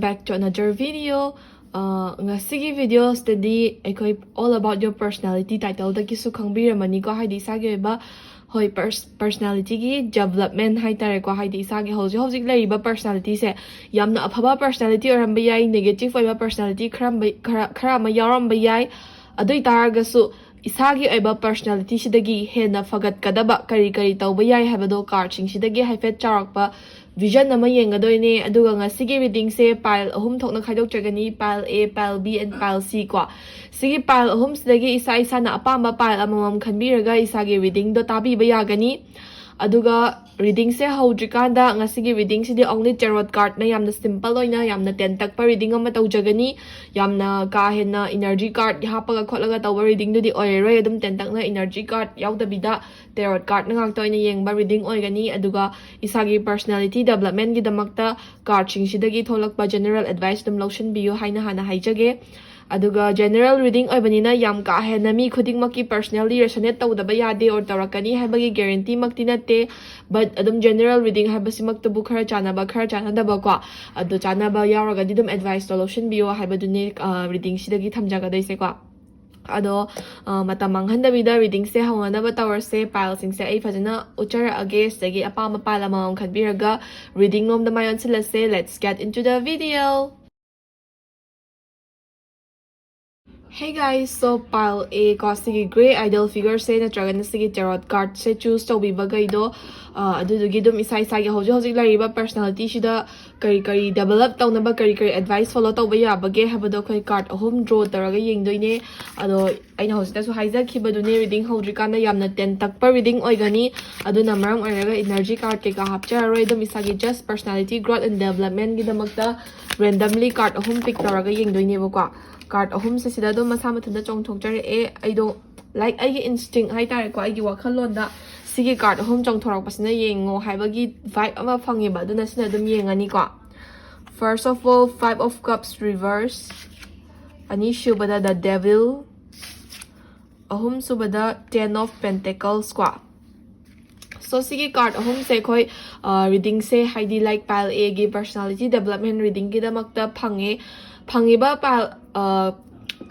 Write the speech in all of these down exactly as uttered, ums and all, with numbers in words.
Back to another video. Uh, ꯉꯁꯤꯒꯤ videoꯁꯤꯗꯗꯤ ꯑꯩꯈꯣꯏ All About Your Personality titleꯗꯒꯤꯁꯨ ꯈꯪꯕꯤꯔꯝꯃꯅꯤꯀꯣ, ꯍꯥꯏꯗꯤ ꯏꯁꯥꯒꯤ ꯑꯣꯏꯕ, ꯍꯣꯏ, personalityꯒꯤ development ꯍꯥꯏꯇꯥꯔꯦꯀꯣ, ꯍꯥꯏꯗꯤ ꯏꯁꯥꯒꯤ ꯍꯧꯖꯤꯛ ꯍꯧꯖꯤꯛ ꯂꯩꯔꯤꯕ personalityꯁꯦ ꯌꯥꯝꯅ ꯑꯐꯕ personality ꯑꯣꯏꯔꯝꯕ ꯌꯥꯏ, negative ꯑꯣꯏꯕ personality ꯈꯔ ꯈꯔ ꯑꯃ ꯌꯥꯎꯔꯝꯕ ꯌꯥꯏ꯫ ꯑꯗꯨ ꯑꯣꯏ ꯇꯥꯔꯒꯁꯨ ꯏꯁꯥꯒꯤ ꯑꯣꯏꯕ personalityꯁꯤꯗꯒꯤ ꯍꯦꯟꯅ ꯐꯒꯠꯀꯗꯕ ꯀꯔꯤ ꯀꯔꯤ ꯇꯧꯕ ꯌꯥꯏ ꯍꯥꯏꯕꯗꯣ cardꯁꯤꯡꯁꯤꯗꯒꯤ ꯍꯥꯏꯐꯦꯠ ꯆꯥꯎꯔꯛꯄ vision ꯑꯃ ꯌꯦꯡꯒꯗꯣꯏꯅꯦ꯫ ꯑꯗꯨꯒ ꯉꯁꯤꯒꯤ readingꯁꯦ pile ꯑꯍꯨꯝ ꯊꯣꯛꯅ ꯈꯥꯏꯗꯣꯛꯆꯒꯅꯤ, pile A, pile B and pile C ꯀꯣ꯫ ꯁꯤꯒꯤ pile ꯑꯍꯨꯝꯁꯤꯗꯒꯤ ꯏꯁꯥ ꯏꯁꯥꯅ ꯑꯄꯥꯝꯕ pile ꯑꯃꯃꯝ ꯈꯟꯕꯤꯔꯒ ꯏꯁꯥꯒꯤ readingꯗꯣ ꯇꯥꯕꯤꯕ ꯌꯥꯒꯅꯤ꯫ ꯑꯗꯨꯒ readingꯁꯦ ꯍꯧꯗ꯭ꯔꯤꯀꯥꯟꯗ ꯉꯁꯤꯒꯤ readingꯁꯤꯗꯤ only tarot cardꯅ ꯌꯥꯝꯅ simple ꯑꯣꯏꯅ ꯌꯥꯝꯅ ꯇꯦꯟꯇꯛꯄ reading ꯑꯃ ꯇꯧꯖꯒꯅꯤ꯫ ꯌꯥꯝꯅ ꯀꯥ ꯍꯦꯟꯅ energy card ꯍꯥꯞꯄꯒ ꯈꯣꯠꯂꯒ ꯇꯧꯕ readingꯗꯨꯗꯤ ꯑꯣꯏꯔꯔꯣꯏ꯫ ꯑꯗꯨꯝ ꯇꯦꯟꯇꯛꯅ energy card ꯌꯥꯎꯗꯕꯤꯗ tarot cardꯅ ꯉꯥꯛꯇ ꯑꯣꯏꯅ ꯌꯦꯡꯕ reading ꯑꯣꯏꯒꯅꯤ꯫ ꯑꯗꯨꯒ ꯏꯁꯥꯒꯤ personality developmentꯒꯤꯗꯃꯛꯇ cardꯁꯤꯡꯁꯤꯗꯒꯤ ꯊꯣꯛꯂꯛꯄ general advice ꯑꯗꯨꯝ ꯂꯧꯁꯤꯟꯕꯤꯌꯨ ꯍꯥꯏꯅ ꯍꯥꯟꯅ ꯍꯥꯏꯖꯒꯦ꯫ ꯑꯗꯨꯒ general reading ꯑꯣꯏꯕꯅꯤꯅ ꯌꯥꯝ ꯀꯥ ꯍꯦꯟꯅ ꯃꯤ ꯈꯨꯗꯤꯡꯃꯛꯀꯤ personally resonate ꯇꯧꯗꯕ ꯌꯥꯗꯦ or ꯇꯧꯔꯛꯀꯅꯤ ꯍꯥꯏꯕꯒꯤ guaranteeꯃꯛꯇꯤ ꯅꯠꯇꯦ꯫ But ꯑꯗꯨꯝ general reading ꯍꯥꯏꯕꯁꯤꯃꯛꯇꯕꯨ ꯈꯔ ꯆꯥꯟꯅꯕ, ꯈꯔ ꯆꯥꯟꯅꯗꯕꯀꯣ, ꯑꯗꯣ ꯆꯥꯟꯅꯕ ꯌꯥꯎꯔꯒꯗꯤ ꯑꯗꯨꯝ adviceꯇꯣ ꯂꯧꯁꯤꯟꯕꯤꯌꯣ ꯍꯥꯏꯕꯗꯨꯅꯦ readingꯁꯤꯗꯒꯤ ꯊꯝꯖꯒꯗꯣꯏꯁꯦꯀꯣ꯫ ꯑꯗꯣ ꯃꯇꯝ ꯃꯥꯡꯍꯟꯗꯕꯤꯗ readingꯁꯦ ꯍꯧꯅꯅꯕ ꯇꯧꯔꯁꯦ꯫ Pileꯁꯤꯡꯁꯦ ꯑꯩ ꯐꯖꯅ ꯎꯠꯆꯔꯛꯑꯒꯦ꯫ ꯁꯤꯗꯒꯤ ꯑꯄꯥꯝꯕ pile ꯑꯃꯃꯝ ꯈꯟꯕꯤꯔꯒ readingꯂꯣꯝꯗ ꯃꯥꯏ ꯑꯣꯟꯁꯤꯜꯂꯁꯦ꯫ Let's get into the video. Hey guys, so pile A ꯀꯣ, ꯁꯤꯒꯤ grey idol figureꯁꯦ ꯅꯠꯇ꯭ꯔꯒꯅ ꯁꯤꯒꯤ tarot cardꯁꯦ choose ꯇꯧꯕꯤꯕꯈꯩꯗꯣ, ꯑꯗꯨꯗꯨꯒꯤ ꯑꯗꯨꯝ ꯏꯁꯥ ꯏꯁꯥꯒꯤ ꯍꯧꯖꯤꯛ ꯍꯧꯖꯤꯛ ꯂꯩꯔꯤꯕ personalityꯁꯤꯗ ꯀꯔꯤ ꯀꯔꯤ develop ꯇꯧꯅꯕ ꯀꯔꯤ ꯀꯔꯤ advice follow ꯇꯧꯕ ꯌꯥꯕꯒꯦ ꯍꯥꯏꯕꯗꯣ ꯑꯩꯈꯣꯏ card ꯑꯍꯨꯝ draw ꯇꯧꯔꯒ ꯌꯦꯡꯗꯣꯏꯅꯦ꯫ ꯑꯗꯣ ꯑꯩꯅ ꯍꯧꯖꯤꯛꯇꯁꯨ ꯍꯥꯏꯖꯈꯤꯕꯗꯨꯅꯦ, reading ꯍꯧꯗ꯭ꯔꯤꯀꯥꯟꯗ ꯌꯥꯝꯅ ꯇꯦꯟꯇꯛꯄ reading ꯑꯣꯏꯒꯅꯤ꯫ ꯑꯗꯨꯅ ꯃꯔꯝ ꯑꯣꯏꯔꯒ energy card ꯀꯩꯀꯥ ꯍꯥꯞꯆꯔꯔꯣꯏ꯫ ꯑꯗꯨꯝ ꯏꯁꯥꯒꯤ just personality growth and developmentꯒꯤꯗꯃꯛꯇ randomly card ꯑꯍꯨꯝ pick ꯇꯧꯔꯒ ꯌꯦꯡꯗꯣꯏꯅꯦꯕꯀꯣ꯫ Card ꯑꯍꯨꯝꯁꯦ ꯁꯤꯗ ꯑꯗꯨꯝ ꯃꯁꯥ ꯃꯊꯟꯇ ꯆꯣꯡꯊꯣꯛꯆꯔꯛꯑꯦ꯫ ꯑꯩꯗꯣ, like, ꯑꯩꯒꯤ instinct ꯍꯥꯏꯇꯥꯔꯦꯀꯣ, ꯑꯩꯒꯤ ꯋꯥꯈꯜꯂꯣꯟꯗ ꯁꯤꯒꯤ card ꯑꯍꯨꯝ ꯆꯣꯡꯊꯣꯔꯛꯄꯁꯤꯅ ꯌꯦꯡꯉꯣ ꯍꯥꯏꯕꯒꯤ vibe ꯑꯃ ꯐꯪꯉꯦꯕ꯫ ꯑꯗꯨꯅ ꯁꯤꯅ ꯑꯗꯨꯝ ꯌꯦꯡꯉꯅꯤꯀꯣ꯫ First of all, Five of Cups reverse, ꯑꯅꯤꯁꯨꯕꯗ The Devil, ꯑꯍꯨꯝꯁꯨꯕꯗ Ten of Pentacles ꯀꯣ꯫ So ꯁꯤꯒꯤ ꯀꯥꯔꯠ ꯑꯍꯨꯝꯁꯦ ꯑꯩꯈꯣꯏ ꯔꯤꯗꯤꯡꯁꯦ ꯍꯥꯏꯗꯤ ꯂꯥꯏꯛ ꯄꯥꯏꯜ ꯑꯦꯒꯤ ꯄꯔꯁꯅꯥꯂꯤꯇꯤ ꯗꯦꯕꯂꯞꯃꯦꯟ ꯔꯤꯗꯤꯡꯒꯤꯗꯃꯛꯇ ꯐꯪꯉꯦ꯫ ꯐꯪꯉꯤꯕ ꯄꯥꯏꯜ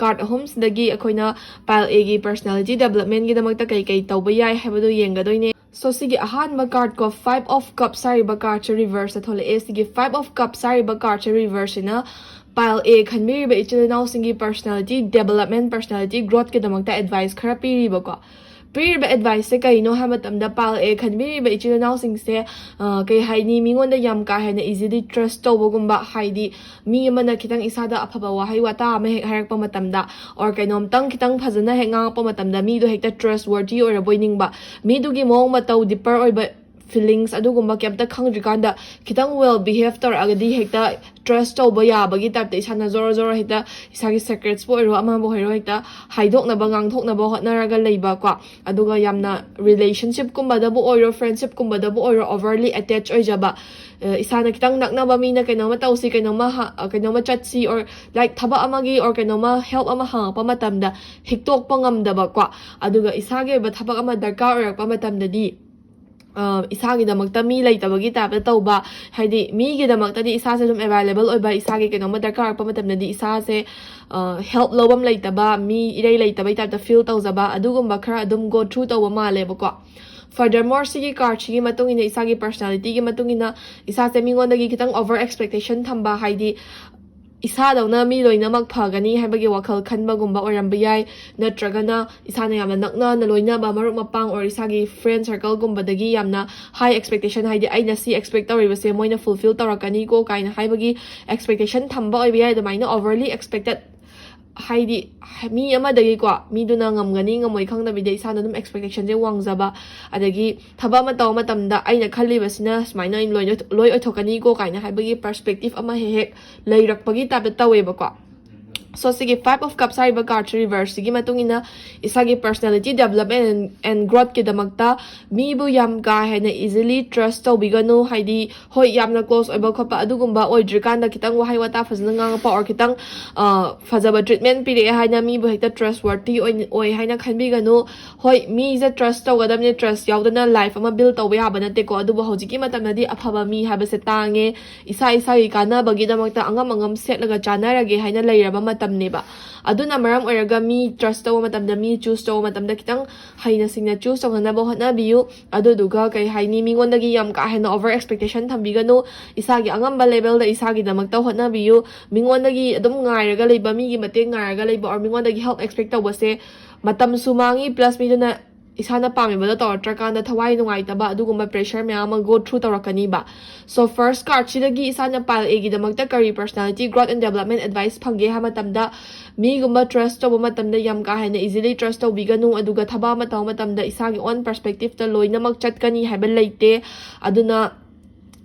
ꯀꯥꯔꯠ ꯑꯍꯨꯝꯁꯤꯗꯒꯤ ꯑꯩꯈꯣꯏꯅ ꯄꯥꯏꯜ ꯑꯦꯒꯤ ꯄꯔꯁꯅꯥꯂꯤꯇꯤ ꯗꯦꯕꯂꯞꯃꯦꯟꯒꯤꯗꯃꯛꯇ ꯀꯩ ꯀꯩ ꯇꯧꯕ ꯌꯥꯏ ꯍꯥꯏꯕꯗꯣ ꯌꯦꯡꯒꯗꯣꯏꯅꯦ꯫ So ꯁꯤꯒꯤ ꯑꯍꯥꯟꯕ ꯀꯥꯔꯠ ꯀꯣ, ꯐꯥꯏꯚ ꯑꯣꯐ ꯀꯞꯁ ꯍꯥꯏꯔꯤꯕ ꯀꯥꯔꯠꯁꯦ ꯔꯤꯚꯔꯁꯇ ꯊꯣꯛꯂꯛꯑꯦ꯫ ꯁꯤꯒꯤ ꯐꯥꯏꯚ ꯑꯣꯐ ꯀꯞꯁ ꯍꯥꯏꯔꯤꯕ ꯀꯥꯔꯠꯁꯦ ꯔꯤꯚꯔꯁꯁꯤꯅ ꯄꯥꯏꯜ ꯑꯦ ꯈꯟꯕꯤꯔꯤꯕ ꯏꯆꯤꯜ ꯏꯅꯥꯎꯁꯤꯡꯒꯤ ꯄꯔꯁꯅꯥꯂꯤꯇꯤ ꯗꯦꯕꯂꯞꯃꯦꯟ, ꯄꯔꯁꯅꯥꯂꯤꯇꯤ ꯒ꯭ꯔꯣꯠꯀꯤꯗꯃꯛꯇ ꯑꯦꯗꯚꯥꯏꯁ ꯈꯔ ꯄꯤꯔꯤꯕꯀꯣ꯫ ꯄꯤꯔꯤꯕ ꯑꯦꯗꯚꯥꯏꯁꯁꯦ ꯀꯩꯅꯣ ꯍꯥꯏꯕ ꯃꯇꯝꯗ, ꯄꯥꯏꯜ ꯑꯦ ꯈꯟꯕꯤꯔꯤꯕ ꯏꯆꯤꯜ ꯏꯅꯥꯎꯁꯤꯡꯁꯦ ꯀꯩ ꯍꯥꯏꯅꯤ, ꯃꯤꯉꯣꯟꯗ ꯌꯥꯝ ꯀꯥ ꯍꯦꯟꯅ ꯏꯖꯤꯂꯤ ꯇ꯭ꯔꯁ ꯇꯧꯕꯒꯨꯝꯕ, ꯍꯥꯏꯗꯤ ꯃꯤ ꯑꯃꯅ ꯈꯤꯇꯪ ꯏꯁꯥꯗ ꯑꯐꯕ ꯋꯥꯍꯩ ꯋꯥꯇꯥ ꯑꯃ ꯍꯦꯛ ꯍꯥꯏꯔꯛꯄ ꯃꯇꯝꯗ, ꯑꯣꯔ ꯀꯩꯅꯣꯝꯇꯪ ꯈꯤꯇꯪ ꯐꯖꯅ ꯍꯦꯛ ꯉꯥꯡꯉꯛꯄ ꯃꯇꯝꯗ ꯃꯤꯗꯣ ꯍꯦꯛꯇ ꯇ꯭ꯔꯁ ꯋꯔꯗꯤ ꯑꯣꯏꯔꯕꯣꯏ ꯅꯤꯡꯕ, ꯃꯤꯗꯨꯒꯤ ꯃꯑꯣꯡ ꯃꯇꯧ, ꯗꯤꯄꯔ ꯑꯣꯏꯕ ꯐꯤꯂꯤꯡꯁ ꯑꯗꯨꯒꯨꯝꯕ ꯀꯩꯝꯇ ꯈꯪꯗ꯭ꯔꯤꯀꯥꯟꯗ ꯈꯤꯇꯪ ꯋꯦꯜ ꯕꯤꯍꯦꯞ ꯇꯧꯔꯛꯑꯒꯗꯤ ꯍꯦꯛꯇ ꯇ꯭ꯔꯁ ꯇꯧꯕ ꯌꯥꯕꯒꯤ ꯇꯥꯏꯞꯇ ꯏꯁꯥꯅ ꯖꯣꯔꯣ ꯖꯣꯔꯣ ꯍꯦꯛꯇ ꯏꯁꯥꯒꯤ ꯁꯦꯀ꯭ꯔꯦꯠꯁꯄꯨ ꯑꯣꯏꯔꯣ, ꯑꯃꯕꯨ ꯑꯣꯏꯔꯣ, ꯍꯦꯛꯇ ꯍꯥꯏꯗꯣꯛꯅꯕ ꯉꯥꯡꯊꯣꯛꯅꯕ ꯍꯣꯠꯅꯔꯒ ꯂꯩꯕ ꯀꯣ꯫ ꯑꯗꯨꯒ ꯌꯥꯝꯅ ꯔꯤꯂꯦꯁꯟꯁꯤꯞꯀꯨꯝꯕꯗꯕꯨ ꯑꯣꯏꯔꯣ, ꯐ꯭ꯔꯦꯟꯁꯤꯞꯀꯨꯝꯕꯗꯕꯨ ꯑꯣꯏꯔꯣ, ꯑꯣꯚꯔꯂꯤ ꯑꯦꯇꯦꯆ ꯑꯣꯏꯖꯕ, ꯏꯁꯥꯅ ꯈꯤꯇꯪ ꯅꯛꯅꯕ ꯃꯤꯅ ꯀꯩꯅꯣꯝꯃ ꯇꯧꯁꯤ, ꯀꯩꯅꯣꯝꯃ ꯀꯩꯅꯣꯝꯃ ꯆꯠꯁꯤ, ꯑꯣꯔ ꯂꯥꯏꯛ ꯊꯕꯛ ꯑꯃꯒꯤ ꯑꯣꯔ ꯀꯩꯅꯣꯝꯃ ꯍꯦꯜꯞ ꯑꯃ ꯍꯪꯉꯛꯄ ꯃꯇꯝꯗ ꯍꯤꯛꯇꯣꯛꯄ ꯉꯝꯗꯕ ꯀꯣ꯫ ꯑꯗꯨꯒ ꯏꯁꯥꯒꯤ ꯑꯣꯏꯕ ꯊꯕꯛ ꯑꯃ ꯗꯔꯀꯥꯔ ꯑꯣꯏꯔꯛꯄ ꯃꯇꯝꯗꯗꯤ ꯏꯁꯥꯒꯤꯗꯃꯛꯇ ꯃꯤ ꯂꯩꯇꯕꯒꯤ ꯇꯥꯏꯞꯇ ꯇꯧꯕ, ꯍꯥꯏꯗꯤ ꯃꯤꯒꯤꯗꯃꯛꯇꯗꯤ ꯏꯁꯥꯁꯦ ꯑꯗꯨꯝ ꯑꯦꯕꯥꯏꯂꯦꯕꯜ ꯑꯣꯏꯕ, ꯏꯁꯥꯒꯤ ꯀꯩꯅꯣꯝꯃ ꯗꯔꯀꯥꯔ ꯑꯣꯏꯔꯛꯄ ꯃꯇꯝꯗꯗꯤ ꯏꯁꯥꯁꯦ ꯍꯦꯜꯞ ꯂꯧꯐꯝ ꯂꯩꯇꯕ, ꯃꯤ ꯏꯔꯩ ꯂꯩꯇꯕꯩ ꯇꯥꯏꯞꯇ ꯐꯤꯜ ꯇꯧꯖꯕ, ꯑꯗꯨꯒꯨꯝꯕ ꯈꯔ ꯑꯗꯨꯝ ꯒꯣ ꯊ꯭ꯔꯨ ꯇꯧꯕ ꯃꯥꯜꯂꯦꯕꯀꯣ꯫ Furthermore ꯁꯤꯒꯤ ꯀꯥꯔꯠꯁꯤꯒꯤ ꯃꯇꯨꯡ ꯏꯟꯅ, ꯏꯁꯥꯒꯤ ꯄꯔꯁꯅꯥꯂꯤꯇꯤꯒꯤ ꯃꯇꯨꯡ ꯏꯟꯅ ꯏꯁꯥꯁꯦ ꯃꯤꯉꯣꯟꯗꯒꯤ ꯈꯤꯇꯪ ꯑꯣꯚꯔ ꯑꯦꯛꯁꯄꯦꯛꯇꯦꯁꯟ ꯊꯝꯕ, ꯍꯥꯏꯗꯤ ꯏꯁꯥꯗꯧꯅ ꯃꯤ ꯂꯣꯏꯅꯃꯛ ꯐꯒꯅꯤ ꯍꯥꯏꯕꯒꯤ ꯋꯥꯈꯜ ꯈꯟꯕꯒꯨꯝꯕ ꯑꯣꯏꯔꯝꯕ ꯌꯥꯏ꯫ ꯅꯠꯇ꯭ꯔꯒꯅ ꯏꯁꯥꯅ ꯌꯥꯝꯅ ꯅꯛꯅꯅ ꯂꯣꯏꯅꯕ ꯃꯔꯨꯞ ꯃꯄꯥꯡ ꯑꯣꯔ ꯏꯁꯥꯒꯤ ꯐ꯭ꯔꯦꯟ ꯁꯔꯀꯜꯒꯨꯝꯕꯗꯒꯤ ꯌꯥꯝꯅ ꯍꯥꯏ ꯑꯦꯛꯁꯄꯦꯛꯇꯦꯁꯟ, ꯍꯥꯏꯗꯤ ꯑꯩꯅ ꯁꯤ ꯑꯦꯛꯁꯄꯦꯛ ꯇꯧꯔꯤꯕꯁꯦ ꯃꯣꯏꯅ ꯐꯨꯜꯐꯤꯜ ꯇꯧꯔꯛꯀꯅꯤꯀꯣ ꯀꯥꯏꯅ ꯍꯥꯏꯕꯒꯤ ꯑꯦꯛꯁꯄꯦꯛꯇꯦꯁꯟ ꯊꯝꯕ ꯑꯣꯏꯕ ꯌꯥꯏ꯫ ꯑꯗꯨꯃꯥꯏꯅ ꯑꯣꯚꯔꯂꯤ ꯑꯦꯛꯁꯄꯦꯛꯇꯦꯠ, ꯍꯥꯏꯗꯤ ꯃꯤ ꯑꯃꯗꯒꯤꯀꯣ, ꯃꯤꯗꯨꯅ ꯉꯝꯒꯅꯤ ꯉꯝꯃꯣꯏ ꯈꯪꯗꯕꯤꯗ ꯏꯁꯥꯅ ꯑꯗꯨꯝ ꯑꯦꯛꯁꯄꯦꯛꯇꯦꯁꯟꯁꯦ ꯋꯥꯡꯖꯕ, ꯑꯗꯒꯤ ꯊꯕꯛ ꯑꯃ ꯇꯧꯕ ꯃꯇꯝꯗ ꯑꯩꯅ ꯈꯜꯂꯤꯕꯁꯤꯅ ꯁꯨꯃꯥꯏꯅ ꯑꯣꯏꯅ ꯂꯣꯏ ꯂꯣꯏ ꯑꯣꯏꯊꯣꯛꯀꯅꯤꯀꯣ ꯀꯥꯏꯅ ꯍꯥꯏꯕꯒꯤ ꯄꯔꯁꯄꯦꯛꯇꯤꯞ ꯑꯃ ꯍꯦꯛ ꯍꯦꯛ ꯂꯩꯔꯛꯄꯒꯤ ꯇꯥꯏꯞꯇ ꯇꯧꯋꯦꯕꯀꯣ꯫ So ꯁꯤꯒꯤ Five of Cups ꯍꯥꯏꯔꯤꯕ card ꯁꯤ reverse ꯁꯤꯒꯤ ꯃꯇꯨꯡ ꯏꯟꯅ ꯏꯁꯥꯒꯤ personality development and growth ꯀꯤꯗꯃꯛꯇ ꯃꯤꯕꯨ ꯌꯥꯝ ꯀꯥ ꯍꯦꯟꯅ easily trust ꯇꯧꯕꯤꯒꯅꯨ꯫ ꯍꯥꯏꯗꯤ ꯍꯣꯏ, ꯌꯥꯝꯅ close ꯑꯣꯏꯕ ꯈꯣꯠꯄ ꯑꯗꯨꯒꯨꯝꯕ ꯑꯣꯏꯗ꯭ꯔꯤꯀꯥꯟꯗ ꯈꯤꯇꯪ ꯋꯥꯍꯩ ꯋꯥꯇꯥ ꯐꯖꯅ ꯉꯥꯡꯉꯛꯄ or ꯈꯤꯇꯪ ꯑ, ꯐꯖꯕ treatment ꯄꯤꯔꯛꯑꯦ ꯍꯥꯏꯅ ꯃꯤꯕꯨ ꯍꯦꯛꯇ trustworthy ꯑꯣꯏ, ꯑꯣꯏ ꯍꯥꯏꯅ ꯈꯟꯕꯤꯒꯅꯨ꯫ ꯍꯣꯏ, ꯃꯤꯁꯦ trust ꯇꯧꯒꯗꯕꯅꯦ, trust ꯌꯥꯎꯗꯅ life ꯑꯃ build ꯇꯧꯕ ꯌꯥꯕ ꯅꯠꯇꯦꯀꯣ꯫ ꯑꯗꯨꯕꯨ ꯍꯧꯖꯤꯛꯀꯤ ꯃꯇꯝꯗꯗꯤ ꯑꯐꯕ ꯃꯤ ꯍꯥꯏꯕꯁꯦ ꯇꯥꯡꯉꯦ꯫ ꯏꯁꯥ ꯏꯁꯥꯒꯤ ꯀꯥꯟꯅꯕꯒꯤꯗꯃꯛꯇ ꯑꯉꯝ ꯑꯉꯝ ꯁꯦꯠꯂꯒ ꯆꯥꯟꯅꯔꯒꯦ ꯍꯥꯏꯅ ꯂꯩꯔꯕ ꯃꯇꯝꯅꯦꯕ꯫ ꯑꯗꯨꯅ ꯃꯔꯝ ꯑꯣꯏꯔꯒ ꯃꯤ trust ꯇꯧꯕ ꯃꯇꯝꯗ, ꯃꯤ choose ꯇꯧꯕ ꯃꯇꯝꯗ ꯈꯤꯇꯪ ꯍꯩꯅ ꯁꯤꯡꯅ choose ꯇꯧꯅꯅꯕ ꯍꯣꯠꯅꯕꯤꯌꯨ꯫ ꯑꯗꯨꯗꯨꯒ ꯀꯩ ꯍꯥꯏꯅꯤ, ꯃꯤꯉꯣꯟꯗꯒꯤ ꯌꯥꯝ ꯀꯥ ꯍꯦꯟꯅ over expectation ꯊꯝꯕꯤꯒꯅꯨ꯫ ꯏꯁꯥꯒꯤ ꯑꯉꯝꯕ level ꯗ ꯏꯁꯥꯒꯤꯗꯃꯛꯇ ꯍꯣꯠꯅꯕꯤꯌꯨ꯫ ꯃꯤꯉꯣꯟꯗꯒꯤ ꯑꯗꯨꯝ ꯉꯥꯏꯔꯒ ꯂꯩꯕ, ꯃꯤꯒꯤ ꯃꯇꯦꯡ ꯉꯥꯏꯔꯒ ꯂꯩꯕ or ꯃꯤꯉꯣꯟꯗꯒꯤ help expect ꯇꯧꯕꯁꯦ ꯃꯇꯝꯁꯨ ꯃꯥꯡꯉꯤ, plus ꯃꯤꯗꯨꯅ ꯏꯁꯥꯅ ꯄꯥꯝꯃꯤꯕꯗꯣ ꯇꯧꯔꯛꯇ꯭ꯔꯀꯥꯟꯗ ꯊꯋꯥꯏ ꯅꯨꯡꯉꯥꯏꯇꯕ ꯑꯗꯨꯒꯨꯝꯕ pressure ꯃꯌꯥꯝ ꯑꯃ go through ꯇꯧꯔꯛꯀꯅꯤꯕ꯫ So first card ꯁꯤꯗꯒꯤ ꯏꯁꯥꯅ pile A ꯒꯤꯗꯃꯛꯇ ꯀꯔꯤ personality growth and development advice ꯐꯪꯒꯦ ꯍꯥꯏꯕ ꯃꯇꯝꯗ, ꯃꯤꯒꯨꯝꯕ trust ꯇꯧꯕ ꯃꯇꯝꯗ ꯌꯥꯝ ꯀꯥ ꯍꯦꯟꯅ easily trust ꯇꯧꯕꯤꯒꯅꯨ, ꯑꯗꯨꯒ ꯊꯕꯛ ꯑꯃ ꯇꯧꯕ ꯃꯇꯝꯗ ꯏꯁꯥꯒꯤ own perspective ꯇ ꯂꯣꯏꯅꯃꯛ ꯆꯠꯀꯅꯤ ꯍꯥꯏꯕ ꯂꯩꯇꯦ꯫ ꯑꯗꯨꯅ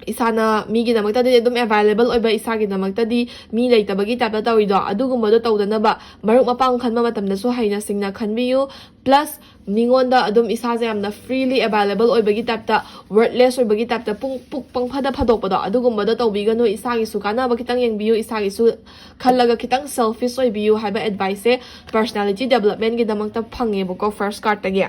ꯏꯁꯥꯅ ꯃꯤꯒꯤꯗꯃꯛꯇꯗꯤ ꯑꯗꯨꯝ available ꯑꯣꯏꯕ, ꯏꯁꯥꯒꯤꯗꯃꯛꯇꯗꯤ ꯃꯤ ꯂꯩꯇꯕꯒꯤ type ꯇ ꯇꯧꯔꯤꯗꯣ, ꯑꯗꯨꯒꯨꯝꯕꯗꯣ ꯇꯧꯗꯅꯕ ꯃꯔꯨꯞ ꯃꯄꯥꯡ ꯈꯟꯕ ꯃꯇꯝꯗꯁꯨ ꯍꯩꯅ ꯁꯤꯡꯅ ꯈꯟꯕꯤꯌꯨ꯫ Plus ꯃꯤꯉꯣꯟꯗ ꯑꯗꯨꯝ ꯏꯁꯥꯁꯦ ꯌꯥꯝꯅ freely available ꯑꯣꯏꯕꯒꯤ type ꯇ, worthless ꯑꯣꯏꯕꯒꯤ type ꯇ ꯄꯨꯡ ꯄꯨꯛ ꯄꯪꯐꯗ ꯐꯗꯣꯛꯄꯗꯣ, ꯑꯗꯨꯒꯨꯝꯕꯗꯣ ꯇꯧꯕꯤꯒꯅꯨ꯫ ꯏꯁꯥꯒꯤꯁꯨ ꯀꯥꯟꯅꯕ ꯈꯤꯇꯪ ꯌꯦꯡꯕꯤꯌꯨ, ꯏꯁꯥꯒꯤꯁꯨ ꯈꯜꯂꯒ ꯈꯤꯇꯪ selfish ꯑꯣꯏꯕꯤꯌꯨ ꯍꯥꯏꯕ advice ꯁꯦ personality development ꯒꯤꯗꯃꯛꯇ ꯐꯪꯉꯦꯕꯀꯣ first card ꯇꯒꯤ꯫